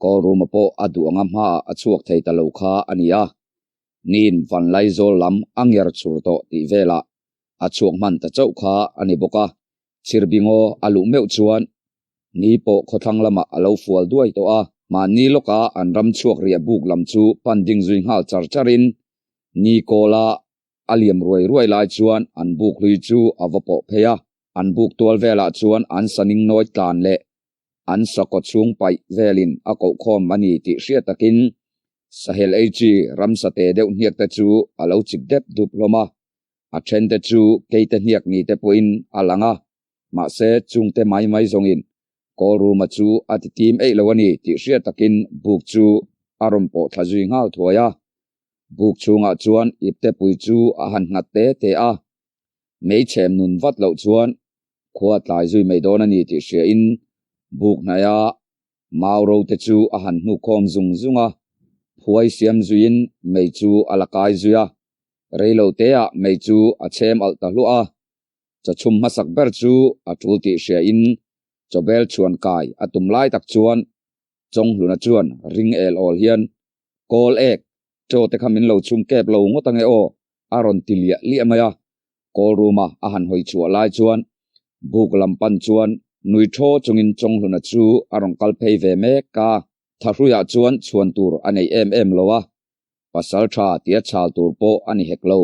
Kawlruma pawh a duh anga hmaah a chhuak thei ta lo kha a ni a. Nin Vanlaizawl lam a nger chhur tawh tih velah a chhuak hman ta chauh kha a ni bawk a. Chhirbingaw a luh meuh chuan ni pawh khawthlang lamah a lo fual duai tawh a, mahni lawka an ram chhuak riah buk lam chu pan ding zui nghal char charin ni kawla a liam ruai ruai lai chuan an buk hlui chu a va pawh phei a, an buk tual velah chuan an saning nawi tlan leh an sakaw chhung paih velin a kohkhawm a ni tih hriat takin Sahel ei chi ramsa te deuh hniak te chu a lo chik dep dup hlawm a, a then te chu keite hniak ni te pawhin a lang a, mahse chungte mai mai zawngin Kawlruma chu a ti tim eih lo a ni tih hriat takin buk chu a rawn pawh thla zui nghal thuai a. Buk chhungah chuan iptepui chu a han nghat te te a, meichhem nun vat loh chuan khua tlai zui mai dawn a ni tih hriain buk hnaia mau ro te chu a han hnukhawm zung zung a, phuai siam zuiin mei chu a la kai zui a, reilo teah mei chu a chhem alh ta hluah a, chawchhum hmasak ber chu a tul tih hriain chawbel chhuan kai a tum lai tak chuan Chawnghluna chuan ring el awl hian, Kawl ek, chaw te kha min lo chhum kep lo ngawt ange aw, a rawn ti liah liah mai a. Kawl room-a a han hawi chhuah lai chuan buk lam pan chuan nui thaw chungin Chawnghluna chu a rawn kal phei ve mek a. Thahruiah chuan chhuan tur a nei em em lo a, pasal tha tia chhal tur pawh a ni hek lo.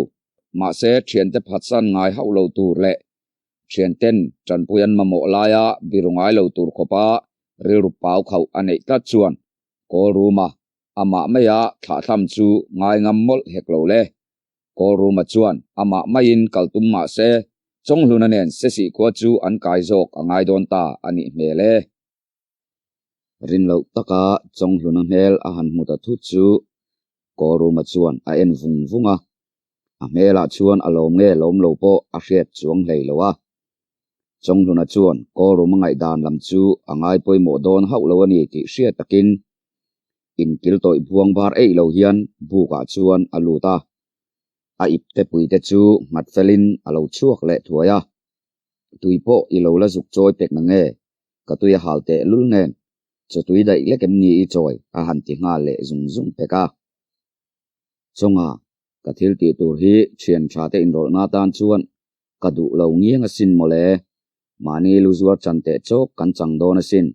Mahse, thiante phatsan ngai hauh lo tur leh Thianten tanpui an mamawh laia biru ngai lo tur khawpa rilru pau khauh a neih tlat chuan Kawl Ruma amah maia thlahthlam chu ngai ngam mawlh hek lo le. Kawl Ruma chuan amah maiin kal tum mah se Chawnghluna nen Sesih khua chu an kai zawk a ngai dawn ta a nih hmel e. Rin loh taka Chawnghluna hmel a han hmu ta thut chu Kawlruma chuan a en vung vung a, a hmelah chuan a lawm nge lawm lo pawh a hriat chuang hlei lo a. Chawnghluna chuan Kawlruma ngaihdan lam chu a ngai pawimawh dawn hauh lo a ni tih hriat takin inkil tawih buang bar eih lo hian bukah chuan a lut a, a iptepui te chu nghat felin a lo chhuak leh thuai a, tui pawh i lo la zuk chawi pek na nge? Ka tui a hal teh lul nen, chaw tui daih lek em ni i chawi a han ti nghal leh zung zung pek a. Chawnga, ka thil tih tur hi thian tha te inrawlhna atan chuan ka duh lo ngiang asin mawle, mahni lu zuar chan teh chawk kan chang dawn asin,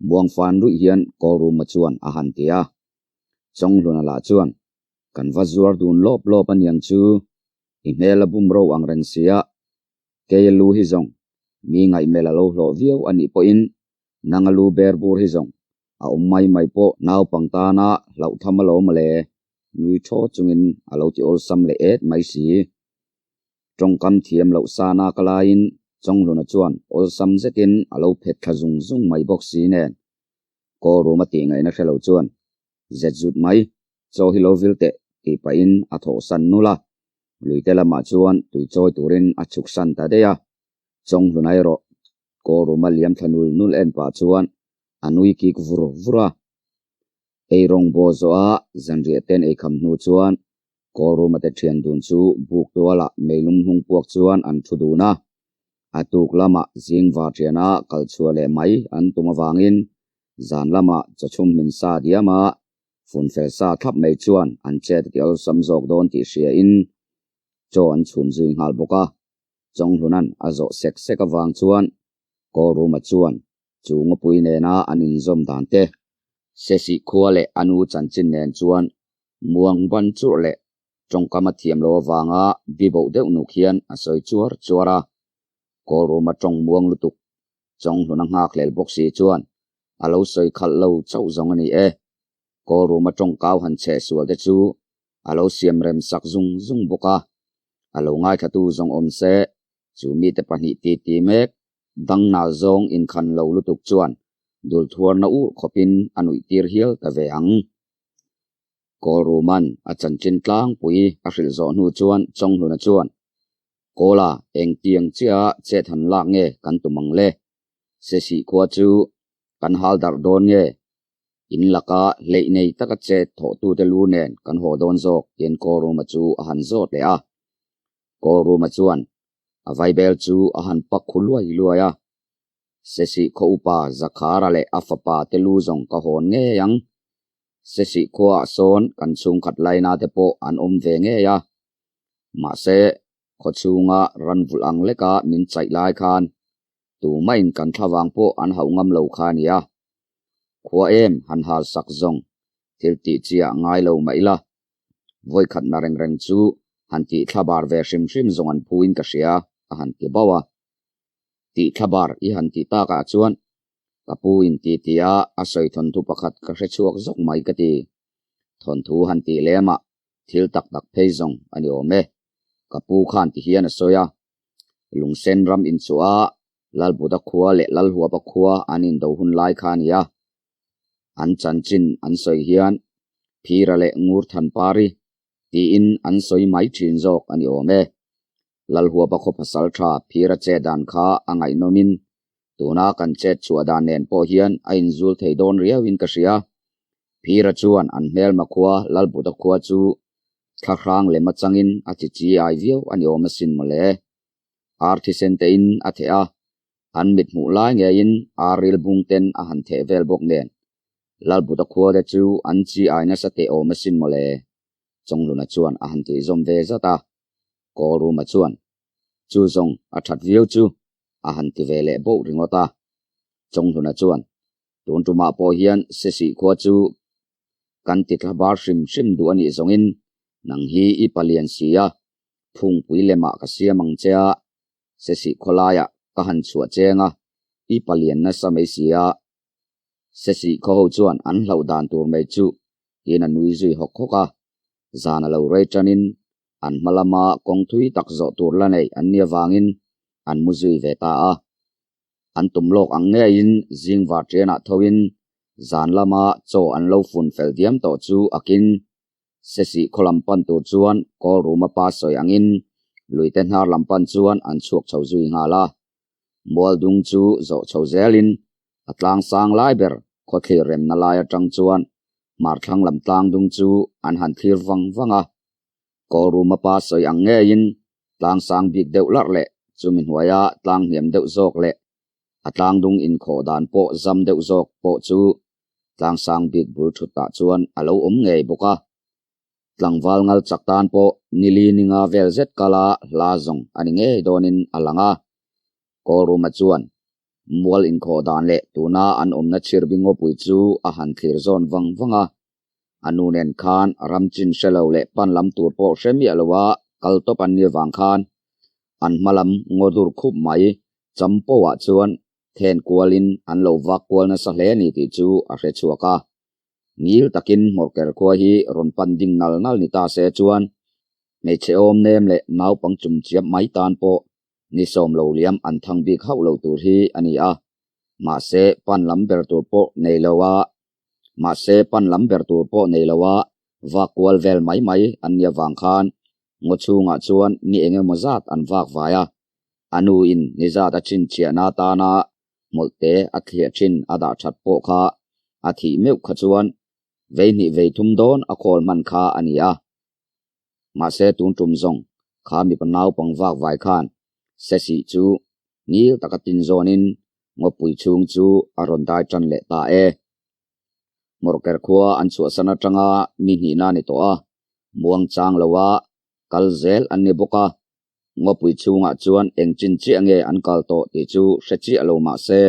Muangfan ruih hian Kawlruma chuan a han ti a. Chawnghluna lah chuan, Kan va zuar dun lawp lawp aniang chu, i hmel a bum ro ang reng sia, Kei a lu hi zawng, mi ngaihmel a lo hlawh viau a nih pawhin nang a lu ber bur hi zawng a awm mai mai pawh naupang tana hlauh tham alawm le, nui thaw chungin a lo ti awlsam leh et mai si. Tawngkam thiam loh sana ka laiin Chawnghluna chuan awlsam zetin a lo phet thla zung zung mai bawk si nen Kawlrum a tih ngaihna hre lo chuan zet zut mai, chaw hi lo vil teh tih pahin a thawhsan nul a. Luite lamah chuan tui chawi turin a chhuk san ta daih a, Chawnghluna erawh Kawlruma liam thla nul nul en pah chuan a nui kik vur vur a. Ei rawng baw zawha zanriah ten ei kham hnu chuan Kawlruma te thian dun chu buk tualah meilum hnung puak chuan an thu dun a. A tuk lamah zing var thiana kal chhuah leh mai an tum avangin zan lamah chawchhum hmin sa diam a, Fun fel sa thlap mai chuan an chet a ti awlsam zawk dawn tih hria in chaw an chhum zui nghal bawk a, Chawnghlun-a'n a zawh sek sek avang chuan Kawlruma chuan chu ngawpui nena an inzawm dan te, Sesih khua leh a nu chanchin nen chuan muang ban churh leh tawngkam a thiam lo avanga biboh deuh nuk hian a sawi chuar chuar a, Kawlruma tawng muang lutuk Chawnghlun a nghak hlel bawk si chuan a lo sawi khalh lo chauh zawng a ni e. Kawlruma tawngkau han chhe sual te chu a lo siam rem sak zung zung bawk a, a lo ngaithlatu zawng awm se chu mite pahnih ti ti mek dangnal zawng inkhan lo lutuk chuan dul thuarna ur khawpin a nuih tir hial ta ve ang. Kawlruma'n a chanchin tlangpui a hrilh zawh hnu chuan Chawnghluna chuan Kawla, engtiang chiah chet han lak nge kan tum ang le? Sesih khua chu kan hal darh dawn nge? In laka hleih nei taka chet thawhtute lu nen kan haw dawn zawk tiin Kawlruma chu a han zawt leh a. Kawlruma chuan a vaibel chu a han pak khu luai luai a. Sesih khaw upa Zakhara leh a fapa te lu zawng ka hawn ngei ang. Sesih khuaah sawn kan chhungkhat laina te pawh an awm ve ngei a. Mahse, khaw chhunga ran vulh ang leka min chaih lai khan tumahin kan thlavang pawh an hauh ngam lo kha a nia. Khua em han hal sak zawng thil tih chiah ngai lo mah ila, vawikhatna reng reng chu han tih thlabar ve hrim hrim zawng an phuin ka hria a han ti bauh a. Tih thlabar i han tih takah chuan ka pu in ti tia a sawi thawnthu pakhat ka hre chhuak zawk mai ka ti. Thawnthu han tih lemah thil tak tak phei zawng a ni awm e. Ka pu khan ti hian a sawi a, Lungsen ram inchhuah a Lalbuda khua leh Lalhuapa khua an indo hun lai kha a ni a. An chanchin an sawi hian Phira leh Ngurthanpari tiin an sawi mai thin zawk a ni awm e. Lalhuapa khaw pasal tha Phira chet dan kha a ngaihnawmin tuna kan chet chhuah dan nen pawh hian a inzul thei dawn riauin ka hria. Phira chuan an hmelma khua Lalbuta khua chu thlahrang lem atangin a chi chi ai viau a ni awm asin mawle. Ar thisen tein a theh a, an mit hmuh lai ngeiin ar ril bung ten a han theh vel bawk nen Lalbuta khua te chu an chi ai nasa teh awm asin mawle. Chawngluna chuan a han tih zawm ve zat a. Kawlruma chuan, Chu zawng a that viau chu, a han ti ve leh boh ringawt a. Chawngluna chuan, Tun tumah pawh hian Sesih khua chu kan ti thla bar hrim hrim duh a nih zawngin nang hi i palian si a, phungpui lemah ka siam ang che a, Sesih khawlaiah ka han chhuah cheng a, i palian nasa mai si a. Sesih khaw ho chuan an hlauh dan tur mai chu tiin a nui zui hawk hawk a, zan a lo rei tanin an hma lama kawng thui tak zawh tur la nei an nih avangin an mu zui ve ta a. An tum lawk ang ngeiin zing varṭianah thoin zan lama chaw an lo fun fel diam tawh chu akin Sesih khaw lam pan tur chuan Kawl Ruma pa sawi angin luite hnar lam pan chuan an chhuak chho zui nghal a. Mualdung chu zawh chho zelin a tlang sang lai ber khawthlir remna lai atang chuan hmarthlang lam tlang dung chu an han thlir vang vang a. Kawlruma pa sawi ang ngeiin tlang sang bik deuh larh leh chumi hnuaia tlang hniam deuh zawk leh a tlang dung inkhawh dan pawh zam deuh zawk pawh chu tlang sang bik bul thutah chuan a lo awm ngei bawk a. Tlangval ngal chak tan pawh nili ninga vel zet kala hla zawng a ni ngei dawnin a lang a. Kawlruma chuan mual inkhawh dan leh tuna an awmna chhirbing ngawpui chu a han thlir zawn vang vang a. A nu nen khan ram chin hre lo leh pan lam tur pawh hre miah loa kal tawp an nih vang khan an hma lam ngaw dur khup mai Champoah chuan then kualin an lo vak kual nasa hle a ni tih chu a hre chhuak a. Ngil takin hmawrker khua hi rawn pan ding nal nal ni ta se chuan hmeichhe awm nem leh naupang chum chiap mai tan pawh ni sawm lo liam an thang bik hauh lo tur hi a ni a. Mahse pan lam ber tur pawh nei lo a mahse pan lam ber tur pawh nei lo a vak kual vel mai mai an nia vang khan ngaw chhungah chuan ni eng emaw zat an vak vai a. A nu in ni zat a chhinchhiahna atana hmawlhte a thliah thin a dah that pawh kha a thih meuh kha chuan vei hnih vei thum dawn a khawl hman kha a ni a. Mahse tun tum zawng kha mipa naupang vak vai khan Sesi chu ngil taka tin zawnin ngawpui chhung chu a rawn dai tan leh ta e. Hmawrker khua an chhuahsan atanga mi hnihna a ni tawh a, muang chang loa kal zel an ni bawk a. Ngawpui chhungah chuan eng chin chiah nge an kal tawh tih chu hre chiah lo mah se,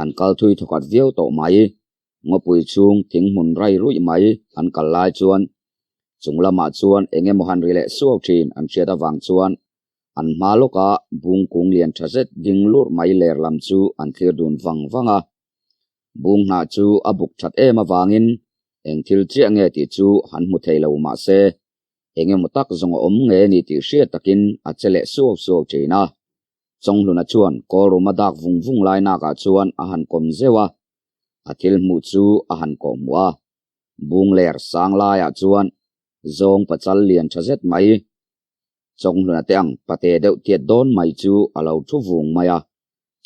an kal thui thawkhat viau tawh mai. Ngawpui chhung thing hmun rai ruih mai an kal lai chuan chung lamah chuan eng emaw han ri leh suau thin an hriat avang chuan an hma lawka bung kung lian tha zet ding lurh mai ler lam chu an thlir dun vang vang a. Bung hnah chu a buk that em avangin eng thil chiah nge tih chu han hmu thei lo mah se, Eng emaw tak zawng a awm nge ni tih hriat takin a che leh suau suau thin a. Chawnghluna chuan Kawlrum a dak vung vung lai nakah chuan a han kawm zeuh a, a thil hmuh chu a han kawh hmuh a. Bung ler sang laiah chuan zawng pachal lian tha zet mai, Chawnghluna te ang pate deuh tiat dawn mai chu a lo thu vung mai a.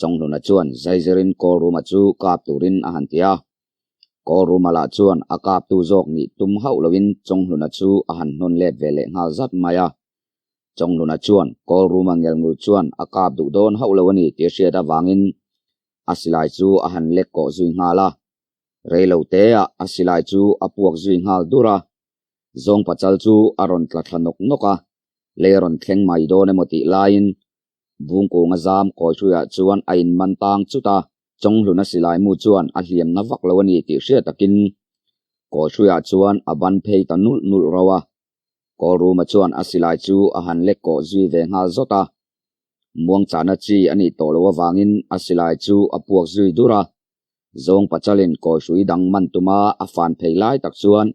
Chawnghluna chuan zaizirin Kawlruma chu kap turin a han ti a. Kawlruma lah chuan a kaptu zawk nih tum hauh loin Chawnghluna chu a han hnawn let ve leh nghal zat mai a. Chawngluna chuan Kawlruma ngelngul chuan a kap duh dawn hauh lo a ni tih a hriat avangin a silai chu a han lek kawh zui nghal a. Rei lo teah a silai chu a puak zui nghal dur a. Zawng pachal chu a rawn tla thla nawk nawk a, lei a rawn thleng mai dawn emaw tih laiin Bungkunga zam kawihruiah chuan a inman tang chut a, Chawnghluna silai mu chuan a hliam na vak lo a ni tih hriat takin kawihruiah chuan a ban phei ta nulh nulh rauh a. Kawlruma chuan a silai chu a han lek kawh zui ve nghal zawt a, muangchahna chi a nih tawh loh avangin a silai chu a puak zui dur a. Zawng pachalin kawihrui dang man tuma a fan phei lai tak chuan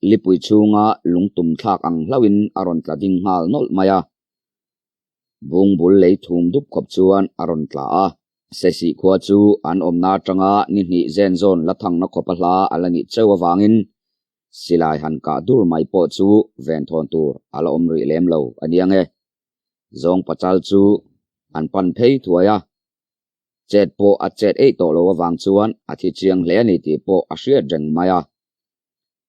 lipui chhunga lungtum thlak ang hlauhin a rawn tla ding nghal nawlh mai a. Bungbul lei thum dup khawp chuan a rawn tla a. Sesih khua chu an awmna atanga ni hnih zen zawn la thangna khawpa hla a la nih cheu avangin silai han kah dur mai pawh chu venthawn tur a la awm rih lem lo a nia nge. Zawng pachal chu an pan phei thuai a, chet pawh a chet eih tawh lo avang chuan a thi chiang hle a ni tih pawh a hriat reng mai a.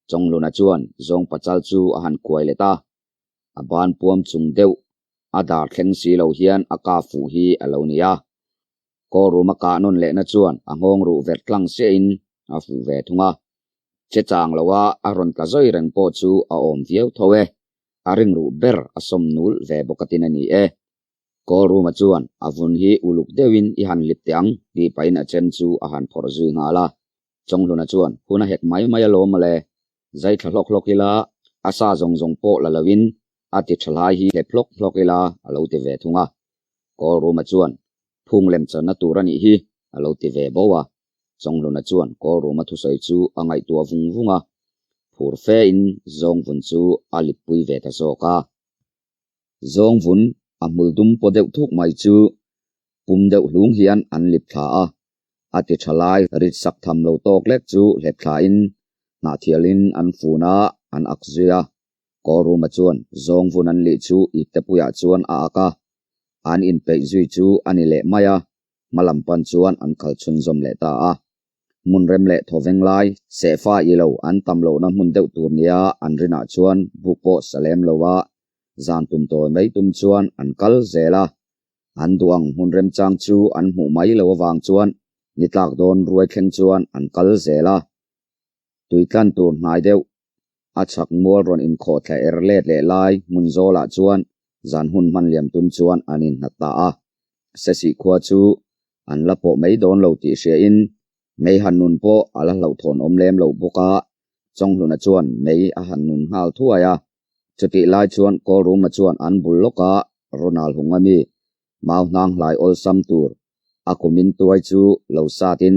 Chawngluna chuan zawng pachal chu a han kuai let a, a ban puam chung deuh a dar thleng si lo hian a kap fuh hi a lo ni a. Kawlruma kah nawn lehna chuan a nghawng ruh verh tlang siahin a fuh ve thung a. Che chang loa a rawn tla zawi reng pawh chu a awm viau tho e. A ring ruh ber a sawm nul ve bawk atin a ni e. Kawlruma chuan a vun hi uluk deuhin i han lip teh ang tih pahin a chem chu a han phawrh zui nghal a. Chawnghluna chuan hun a hek mai mai alawm mawle, zai thla hlawk hlawk ila, a sa zawng zawng pawh la loin a ti tha hlai hi hlep hlawk hlawk ila a lo ti ve thung a. Kawlruma chuan phung lem channa tur a nih hi a lo ti ve bo a. Chawnghluna chuan Kawlruma thusawi chu a ngaihtuah vung vung a, phur fe in zawngvun chu a lippui ve ta zawk a. Zawngvun a hmul dum paw deuh thuk mai chu pum deuh hlung hian an lip thla a, A ti tha lai rit sak tham lo tawk lek chu hlep thlain hnahthialin an fun a, an ak zui a. Kawlruma chuan zawngvun an lih chu iptepuiah chuan a ak a, an inpeih zui chu a ni leh mai a, hma lam pan chuan an kal chhunzawm leh ta a. Hmun rem leh thawveng lai, sehfa i lo an tam lohna hmun deuh tur nia an rinah chuan buk pawh sa lem lo a, zan tum tawi mai tum chuan an kal zel a. An duh ang hmun remchang chu an hmuh mai lo avang chuan ni tlak dawn ruai thleng chuan an kal zel a. Tui tlan tur hnai deuh a chhak mual rawn inkhawh thla er let leh lai hmun zawlah chuan zan hun hman liam tum chuan an inhnat ta a. Sesih khua chu an la pawh mai dawn lo tih hriain mei han nun pawh a la hlauhthawn awm lem lo bawk a, Chawnghluna chuan mei a han nun nghal thuai a. Chutih lai chuan Kawlruma chuan an bul lawka Ronald hung ami mau hnang hlai awlsam tur a kumin tuai chu lo satin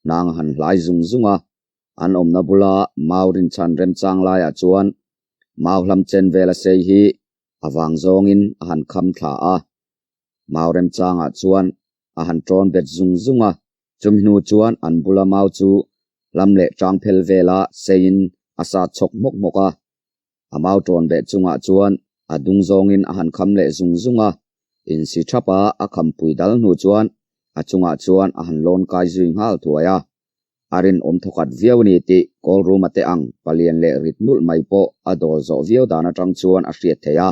hnang a han hlai zung zung a, an awmna bula mau rinchhan remchang laiah chuan mau hlam chen vela sei hi a vang zawngin a han kham thla a, mau remchangah chuan a han ṭawn bet zung zung a, chumi hnu chuan an bula mau chu hlam leh ṭang phel vela seiin a sat chhawk hmawk hmawk a. A mau ṭawn beh chungah chuan a dung zawngin a han kham leh zung zung a, insi ṭhap a a khampui dal hnu chuan a chungah chuan a han lawn kai zui nghal thuai a. A rinawm thawkhat viau a ni tih Kawlruma te ang palian leh rit nulh mai pawh a dawl zawh viau dan aṭang chuan a hriat theih a.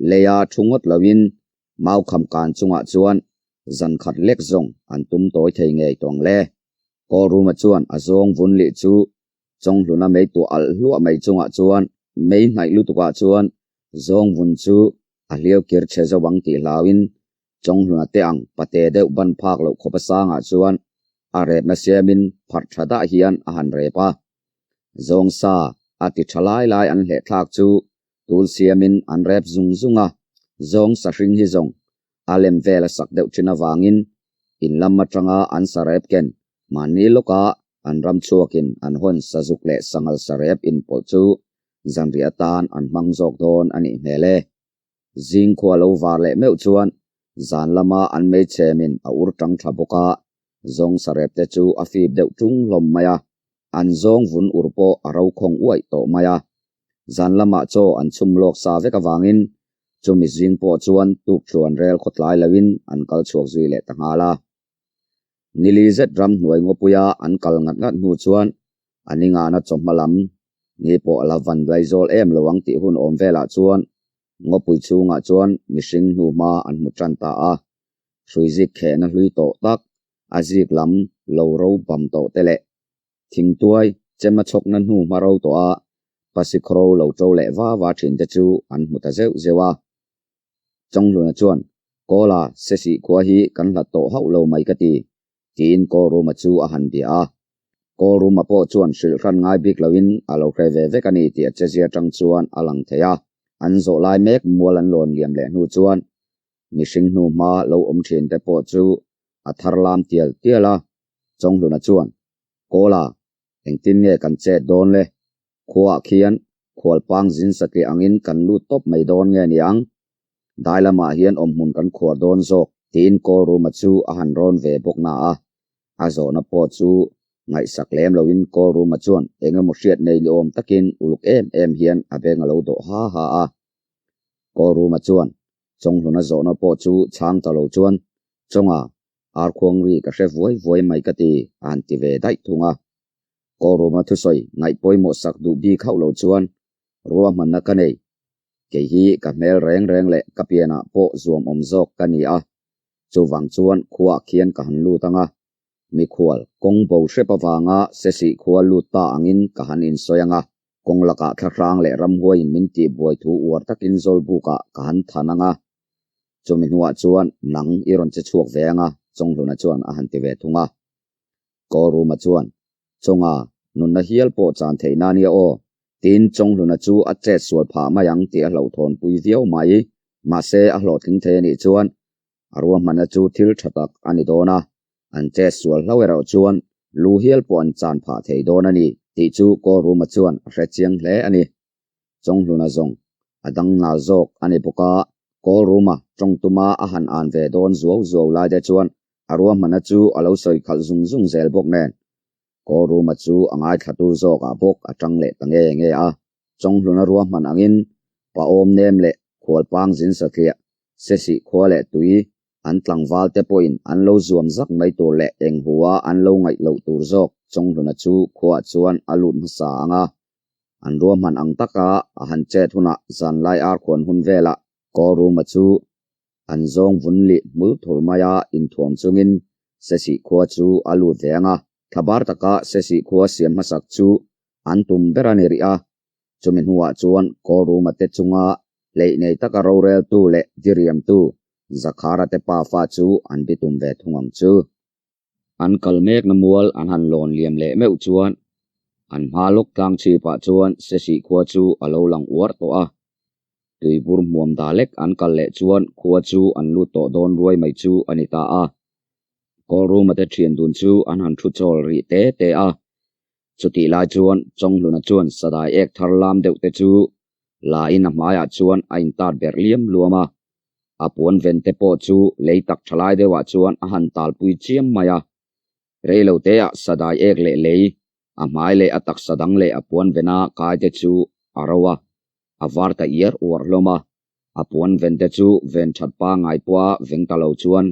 Leia thu ngawt loin mau kham kan chungah chuan zan khat lek zawng an tum tawi thei ngei tawng le. Kawlruma chuan a zawng vun lih chu Chawnghluna mei tuah alh hluah mai chungah chuan mei hnaih lutukah chuan zawngvun chu a hliau kir chhe zo ang tih hlauin Chawnghluna te ang pate deuh ban phak loh khawpa sangah chuan a repna siamin pharh tha dah hian a han rep a. Zawng sa a ti tha lai lai an hleh thlak chu tul siamin an rep zung zung a, zawng sa hring hi zawng a lem vel a sak deuh thin avangin in lam atanga an sa rep ken mahni lawka an ram chhuakin an hawn sazuk leh sanghal sarep inpawlh chu zanriah atan an hmang zawk dawn a nih hmel e. Zing khua lo var leh meuh chuan zan lama an meichhemin a ur tang tha bawk a, zawng sarep te chu a fip deuh tung hlawm mai a, an zawng vun ur pawh a ro khawng uaih tawh mai a. Zan lamah chaw an chhum lawk sa vek avangin chumi zing pawh chuan tukṭhuan rel khawtlai loin an kal chhuak zui leh ta nghal a. Nili zet ram hnuai ngawpuia an kal ngat ngat hnu chuan a ni ngana chawhma lam ni pawh a la van dai zawl em lo ang tih hun awm velah chuan. Ngawpui chhungah chuan mihring hnuhma an hmu tan ta a, hruizik khehna hlui tawh tak, a zik lam lo ro bam tawh te leh thingtuai chema chhawkna hnuhma ro tawh a pasikhro lo to leh va va thin te chu an hmu ta zeuh zeuh a. Chawnghluna chuan, Kawla, Sesih khua hi kan hlat tawh hauh lo mai ka ti, tiin Kawlruma chu a han bia a. Kawlruma pawh chuan hrilh hran ngai bik loin a lo hre ve vek a ni tih a chezia atang chuan a lang thei a. An zawh lai mek mual an lawn liam leh hnu chuan mihring hnu hma lo awm thin te pawh chu a thar lam tial tial a. Chawnghluna chuan, Kawla, engtin nge kan chet dawn le? Khuaah khian khualpang zin satliah angin kan lut tawp mai dawn nge ni ang? Dai lamah hian awmhmun kan khuar dawn zawk tiin Kawlruma chu a han rawn ve bawk na a. A zawhna pawh chu ngaihsak lem loin Kawlruma chuan eng emaw hriat nei ni awm takin uluk em em hian a beng a lo dawh ha ha a. Kawlruma chuan Chawnghluna zawhna pawh chu chhang ta lo chuan, Chawnga, arkhuang ri ka hre vuai vuai mai ka ti a han ti ve daih thung a. Kawruma thusawi ngaih pawimawh sak duh bik hauh lo chuan ruahmanna ka nei. Kei hi ka hmel reng reng leh ka pianah pawh zuam awm zawk ka ni a, chuvang chuan khuaah khian ka han lut ang a, mikhual kawng bo hrep avanga Sesih khua lut ta angin ka han insawi ang a, kawng lakah thlahrang leh ramhuaiin min tihbuai thu uar takin Zawlbukah ka han than ang a, chumi hnuah chuan nang i rawn che chhuak ve ang a, Chawnghluna chuan a han ti ve thung a. Kawruma chuan, Chawnga, nunna hial pawh chan theih na nia aw, tiin Chawnghluna chu a chet sual phah mai ang tih a hlauhthawnpui viau mai. Mahse, a hlawhtling thei a nih chuan a ruahmanna chu thil tha tak a ni dawn a, an chet sual hlau erawh chuan lu hial pawh an chan phah thei dawn a ni tih chu Kawruma chuan a hre chiang hle a ni. Chawnghluna zawng a dang nal zawk a ni bawk a, Kawlruma tawngtuma a han an ve dawn zuau zuau lai te chuan a ruahmanna chu a lo sawi khalh zung zung zel bawk nen. Kawlruma chu a ngaithlatu zawkah bawk a tang leh ta nge nge a, Chawnghluna ruahman angin Paawm nem leh Khualpang zin satliah, Sesih khua leh tui an tlangval te pawhin an lo zuam zak mai tur leh eng hua an lo ngaih loh tur zawk Chawnghluna chu khuaah chuan a lut hmasa ang a, An ruahman ang taka a han chet hunah zanlai arkhuan hun velah Kawlruma chu an zawng vun lih hmul thur maia inthuam chungin Sesih khua chu a lut ve ang a. Thlabar taka Sesih khua siam hmasak chu an tum ber a ni rih a. Chumi hnuah chuan Kawlruma te chunga hleih nei taka roreltu leh diriamtu Zakhara te pafa chu an bitum ve thung ang chu. An kal mekna mual an han lawn liam leh meuh chuan an hma lawk tlang chhipah chuan Sesih khua chu a lo lang uar tawh a. Tuibur hmuam da lek an kal leh chuan khua chu an lut tawh dawn ruai mai chu a ni ta a. Kawlruma te thian dun chu an han thu chawl rih te te a. Chutih lai chuan Chawnghluna chuan sadai ek thar lam deuh te chu la in a hmaiah chuan a intat berh liam luam a. A puan ven te pawh chu lei tak tha lai deuhah chuan a han talpui chiam mai a. Rei lo teah sadai ek leh lei, a hmai leh a taksa dang leh a puan vena kai te chu a ro a, a var ta iar uar hlawm a. A puan ven te chu ven that pangai pawha veng ta lo chuan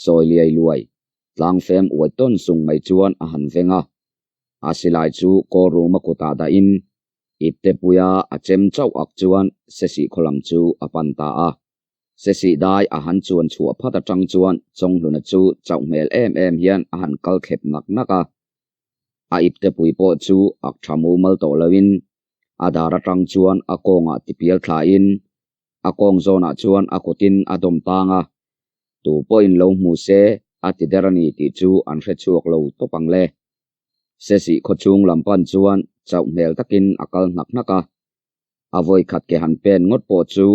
sawi liai luai, tlangfem uai tawn sung mai chuan a han veng a. A silai chu Kawlruma kutah dahin Iptepuia a chem chauh ak chuan Sesih khaw lam chu a pan ta a. Sesih dai a han chuan chhuah phat atang chuan Chawnghluna chu chauh hmel em em hian a han kal thlep nak nak a. A iptepui pawh chu ak tha mumal tawh loin a dar atang chuan a kawngah tipial thlain a kawng zawnah chuan a kutin a dawm tang a. Tu pawhin lo hmu se a ti der a ni tih chu an hre chhuak lo tawp ang le. Sesih khawchhung lam pan chuan chauh hmel takin a kal hnak hnak a, a vawi khat ke han pen ngawt pawh chu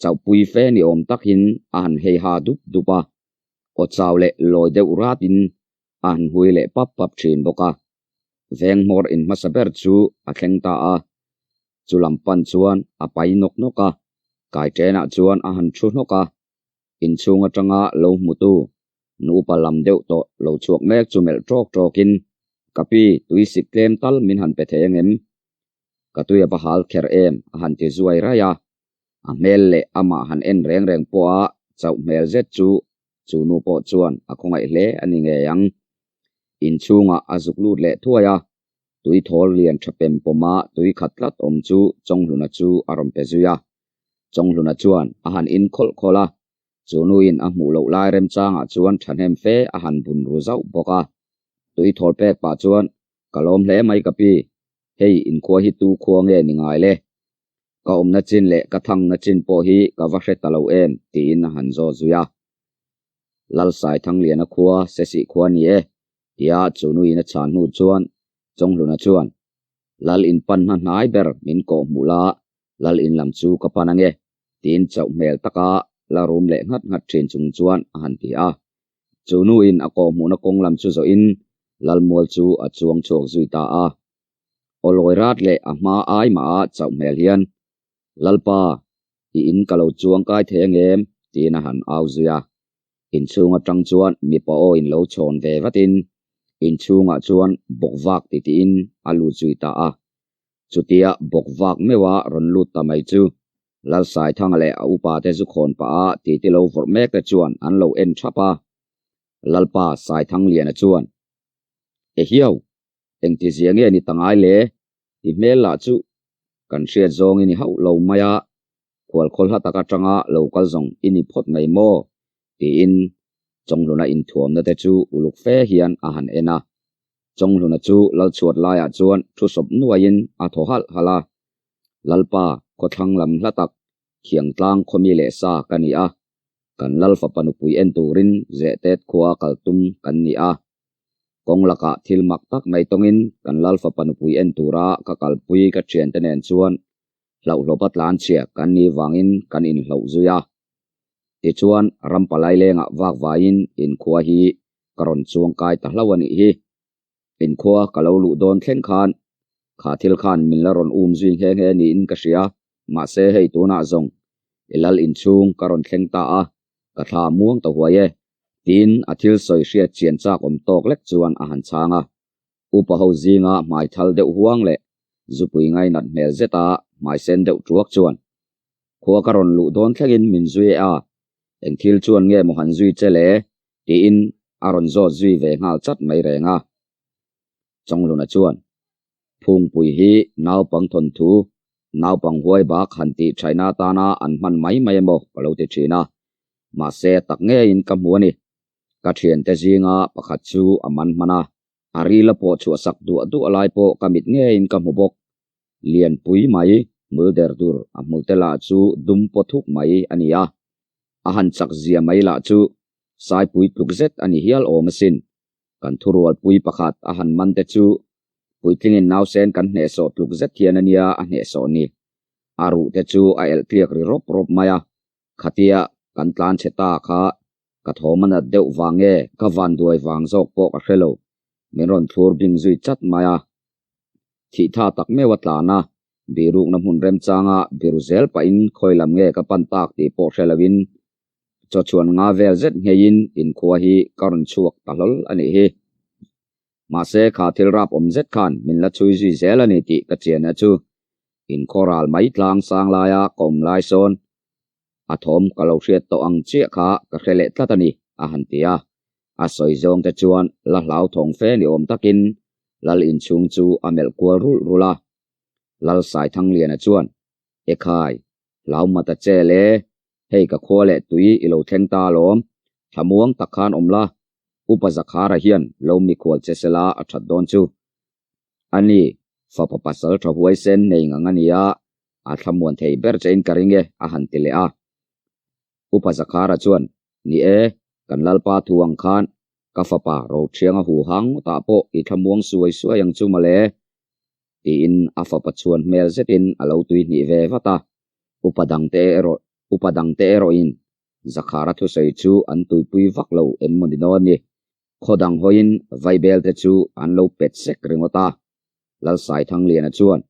chauhpui fe ni awm takin a han hei ha dup dup a, aw chau leh lawi deuh ratin a han hui leh pap pap thin bawk a. Veng hmawr in hmasa ber chu a thleng ta a, chu lam pan chuan a pai nawk nawk a, kaitrenah chuan a han thu hnawk a, Inchhung atanga lo hmutu nu upa lam deuh tawh lo chhuak mek chu melh tawk tawkin, Ka pi, tui sik tlem tal min han pe thei angem? Ka tui a va hal kher em? a han ti zuai raih a. A hmel leh amah han en reng reng pawha chauh hmel zet chu chu nu pawh chuan a khawngaih hle a ni ngei ang. Inchhungah a zuk lut leh thuai a, tui thawl lian tha pem pawma tui khat tlat awm chu Chawnghluna chu a rawn pe zui a. Chawnghluna chuan a han in khawlh khawlh a, chu nuin a hmuh loh lai remchangah chuan thahnem fe a han bun ru zauh bawk a. Tui thawl pek pah chuan, Ka lawm hle mai ka pi, hei inkhua hi tu khua nge ni ngai le? Ka awmna chin leh ka thangna chin pawh hi ka va hre ta lo em? tiin a han zawt zui a. Lalsai Thangliana khua Sesih khua ni e, tia chu nuin a chhan hnu chuan Chawnghluna chuan, Lal in pan hna hnai ber min kawh hmuh la, Lal in lam chu ka pan ange, tiin chauh hmel taka la rum leh nghat nghat thin chung chuan a han ti a. Chu nuin a kawh hmuhna kawng lam chu zawhin Lalmual chu a chuang chhuak zui ta a. Aw lawi rat leh a hma ai mah a chauh hmel hian, Lalpa, i in ka lo chuang kai thei angem? tiin a han au zui a. Inchhung atang chuan mipa aw in lo chhawn ve vatin inchhungah chuan bawk vak titiin a lut zui ta a. Chutia bawk vak meuha rawn lut ta mai chu Lalsaithanga leh a upa te zu khawn pah a titi lo vawrh mek te chuan an lo en thap a. Lalpa Saithangliana chuan, Ehiau, Engtizia nge ni ta ngai le? I hmel lah chu kan hriat zawng i ni hauh lo mai a, khual khawl hla tak atanga lo kal zawng i ni phawt mai maw? tiin Chawnghluna inthuamna te chu uluk fe hian a han en a. Chawnghluna chu Lalchhuat laiah chuan thu sawp nuaiin a thaw halh halh a, Lalpa, khawthlang lam hla tak, Khiangtlang khawmi leh sa ka ni a, kan Lal fapa nupui en turin Zehtet khua kal tum kan ni a. Kawng lakah thil mak tak mai tawngin kan Lal fapa nupui en tura ka kalpui ka thiante nen chuan hlauhlawpa tlanchhia kan nih vangin kan inhloh zui a. Tichuan ram palai lengah vak vaiin inkhua hi ka rawn chuang kai ta hlauh a nih hi. Inkhua ka lo luh dawn thleng khan kha thil khan min la rawn um zui nghe nghe niin ka hria, mahse hei tunah zawng i lal inchhung ka rawn thleng ta a, ka thla muang ta huai e. Tiin a thil sawi hriat chian chak awm tawk lek chuan a han chhang a. Upa ho zinga hmai thal deuh huang leh zupui ngainat hmel zeta hmai sen deuh tuak chuan, Khua ka rawn luh dawn thlengin min zui e a, eng thil chuan nge maw han zui che le? tiin a rawn zawt zui ve nghal chat mai reng a. Chawngluna chuan, Phungpui hi naupang thawnthu, naupang huai bak han tih thaihna atana an hman mai mai emaw ka lo ti thin a, mahse tak ngeiin ka hmu a ni. Ka thiante zinga pakhat chu a man hman a, a ril a pawh chhuah sak duah duah lai pawh ka mit ngeiin ka hmu bawk. Lianpui mai, hmul der dur a hmulte lah chu dum paw thuk mai a ni a, a han chak zia mai lah chu saipui tluk zet a ni hial awm asin. Kan thurualpui pakhat a han man te chu puitlingin nausen kan hnehsawh tluk zet hian a nia a hnehsawh ni. A ruh te chu a elh tliak ri rawp rawp mai a, khatia kan tlan chhe ta kha ka thawm a nat deuh vang nge ka van duai vang zawk pawh ka hre lo, min rawn thlur bing zui chat mai a. Thih tha tak meuh a tlan a, birukna hmun remchanga biru zel pahin khawi lam nge ka pan tak tih pawh hre loin Chawchhuan nga vel zet ngheiin inkhua hi ka rawn chhuak ta hlawl a nih hi. Mahse kha thil rap awm zet khan min la chhui zui zel a ni tih ka chian a chu. Inkhaw ral mai tlang sang laia ka awm lai sawn a thawm ka lo hriat tawh ang chiah kha ka hre leh tlat a ni, a han ti a. A sawi zawng te chuan la hlauthawng fe ni awm takin Lal inchhung chu a melh kual rulh rulh a. Lal Saithangliana chuan, Ekhai, hlau mata che le, Hei ka khua leh tui i lo thleng ta alawm, thlamuang tak khan awm la, Upa Zakhara hian lo mikhual che sela a that dawn chu. Ani, fapa pasal tha huaisen nei ngang a nia, a thlamuan thei ber chein ka ring e, a han ti leh a. Upa Zakhara chuan, Ni e, kan Lalpa thu ang khan ka fapa Rothianga huhang ngawtah pawh i thlamuang suai suai ang chu mawle, tiin a fapa chhuan hmel zetin a lo tuihnih ve vat a. Upa dangte erawh upa dangte erawhin Zakhara thusawi chu an tuipui vak lo em maw ni dawn ni. Khaw dang hawiin Vaibel te chu an lo pet sek ringawt a. Lalsaithangliana chuan,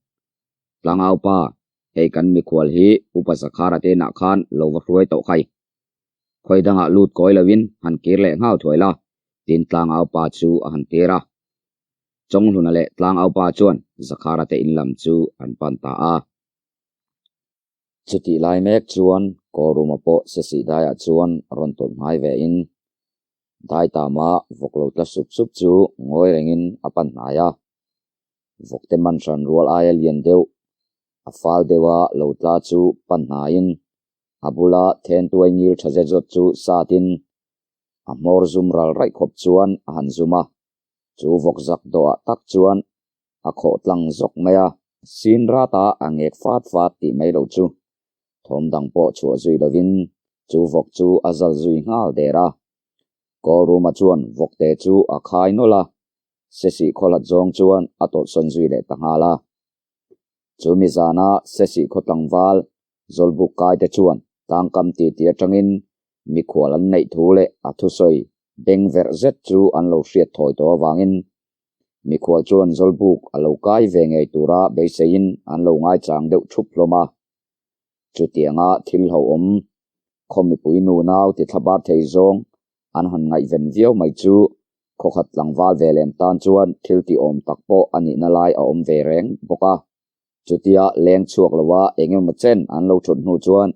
Tlangaupa, hei kan mikhual hi Upa Zakhara te inah khan lo va hruai tawh khai. Khawi dangah lut kawi loin han kir leh nghal thuai la, tiin Tlangaupa chu a han tir a. Chawnghluna leh Tlangaupa chuan Zakhara te in lam chu an pan ta a. Chutih lai mek chuan Kawruma pawh Sesih daiah chuan rawn tawlh hnai ve in Daitama vawk lo tla sup sup chu ngawi rengin a pan hnai a. Vawkte man hran rual aia lian deuh, a fal deuha lo tla chu pan hnaiin. A bula thentuai ngil tha zet zawt chu satin a hmawr zum ral raih khawp chuan a han zum a, chu vawk zak dawhah tak chuan a khawh tlang zawk mai a. Sin rata a ngek fat fat tih mai lo chu thawm dang pawh chhuah zui lovin chu vawk chu a zal zui nghal der a. Kawlruma chuan vawkte chu a khai nawlh a, Sesih khawhlat zawng chuan a tawlhsawn zui leh ta nghal a. Chu mi zana Sesih khaw tlangval Zawlbuk kaite chuan tlangkam titi atangin mikhual an neih thu leh a thusawi beng verh zet chu an lo hriat thawi tawh avangin mikhual chuan Zawlbuk a lo kai ve ngei tura beiseiin an lo ngaichang deuh thup hlawm a. Chutianga thil hlauhawm khaw mipui nunau ti thlabar thei zawng an han ngaihven viau mai chu khawkhat tlangval ve lem tan chuan thil tih awm tak pawh a nihna lai a awm ve reng bawk a. Chutia leng chhuak loa eng emaw chen an lo thut hnu chuan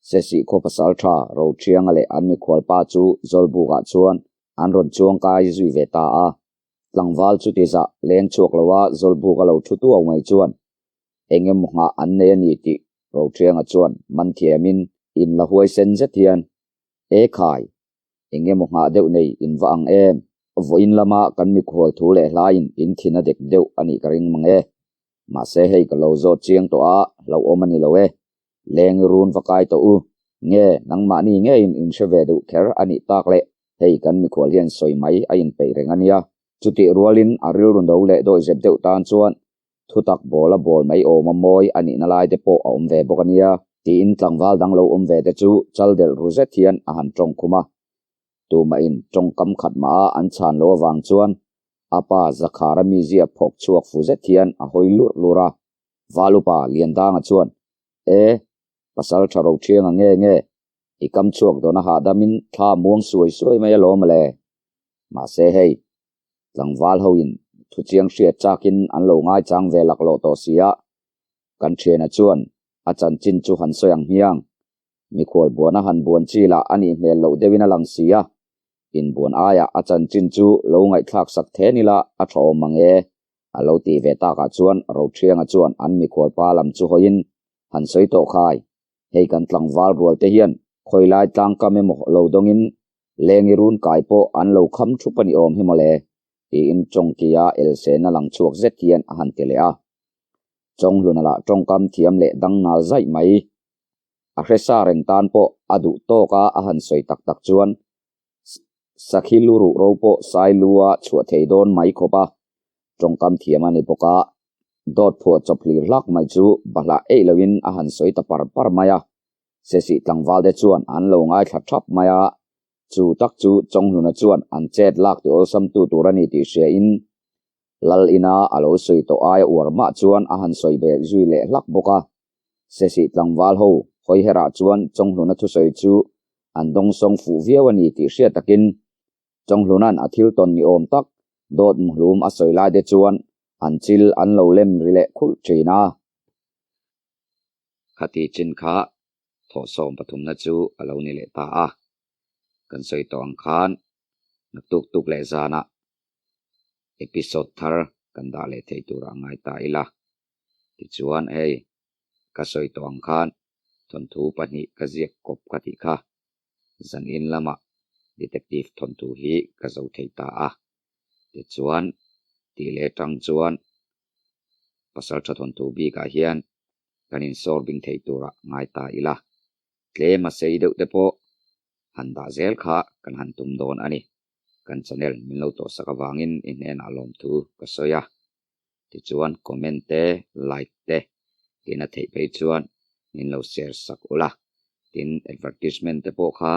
Sesih khaw pasal tha Roṭhianga leh an mikhualpa chu Zawlbukah chuan an rawn chuang kai zui ve ta a. Tlangval chuti zah leng chhuak loa Zawlbuk a lo thu tuau mai chuan eng emaw nghah an nei a ni tih Roṭhianga chuan man thiamin in la huaisen zet hian, E khai, eng emaw nghah deuh nei in va ang em? Vawiin lama kan mikhual thu leh hlaiin in thin a dek deuh a nih ka ring mang e. Mahse hei ka lo zawt chiang tawh a, hlauhawm a ni lo e. Leng i run va kai tawh u. Nge, nangmahni ngeiin in hre ve duh kher a nih tak le, hei kan mikhual hian sawi mai a inpeih reng a nia. Chutih rualin a rilru no leh dawihzep deuh tan chuan Thutak bawl a bawl mai awm a mawi a nihna lai te pawh a awm ve bawk a nia, tiin tlangval dang lo awm ve te chu chal delh ru zet hian a han tawng khum a. Tumahin tawngkam khat mah a an chhan lo avang chuan a pa Zakhara mizia phawk chhuak fu zet hian a hawi lurh lurh a. Val upa Liandanga chuan, E, pasal tha ro thiang a nge nge, i kam chhuak dawn a hahdamin thla muang suai suai mai alawm le. Mahse hei, Tlangval hoin thuchiang hriat chakin an lo ngaichang ve laklawh tawh si a, kan thiana chuan a chanchin chu han sawi ang hmiang. Mikhual buana han buan chi lah a nih hmel loh deuhin a lang si a, inbuan aiah a chanchin chu lo ngaihthlak sak then ila a tha awm mang e, a lo tih ve takah chuan Rothianga chuan an mikhual pa lam chu hawiin han sawi tawh khai. Hei kan tlangval rual te hian khawilai tlangkam emaw lo dawngin Lengi run kai pawh an lo kham thup a ni awm hi mawle, tiin Chawngkia Elsena lang chhuak zet hian a han ti leh a. Chawnghluna lah tawngkam thiam leh dang nal zaih mai. A hre sa reng tan pawh a duh tawk a a han sawi tak tak chuan Sakhi lu ruh ro pawh sai lu a chhuah thei dawn mai khawp a, tawngkam thiam a ni bawk a, dawt phuah chawp hlir hlak mai chu bahlah eih loin a han sawi ta par par mai a. Sesih tlangval te chuan an lo ngaithla thap mai a, chu tak chu Chawnghluna chuan an chet lak ti awlsam tu tur a ni tih hria in Lal ina a lo sawi tawh aia uar mah chuan a han sawi ve zui leh hlak bawk a. Sesih tlangval ho hawi herah chuan Chawnghluna thusawi chu an dawngsawng fuh viau a ni tih hriat takin Chawnghlun-a'n a thil tawn ni awm tak dawt muhlum a sawi lai te chuan an chil an lo lem ri leh khulh thin a. Khati chin kha thawhsawm pathumna chu a lo ni leh ta a. Kan sawi tawh ang khan naktuk tuk leh zanah episode thar kan dah leh theih turah ngai ta ila. Tichuan hei ka sawi tawh ang khan thawnthu pahnih ka ziak kawp ka tih kha zanin lamah detective thawnthu hi ka zo thei ta a. Tichuan tih leh tang chuan pasal tha thawnthu bikah hian kan insawr bing thei turah ngai ta ila. Tlem a sei deuh te pawh han dah zel kha kan han tum dawn a ni. Kan channel min lo tawhsak avangin i hnenah lawmthu ka sawi a. Tichuan comment te, like te tin a theih phei chuan min lo share sak ula. Tin advertisement te pawh kha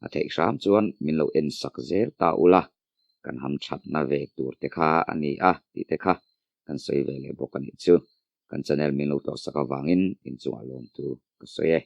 a theih hram chuan min lo en sak zel ta ula. Kan hamthatna ve tur te kha a ni a tih te kha kan sawi ve leh bawk a nih chu. Kan channel min lo tawhsak avangin inchungah lawmthu ka sawi e.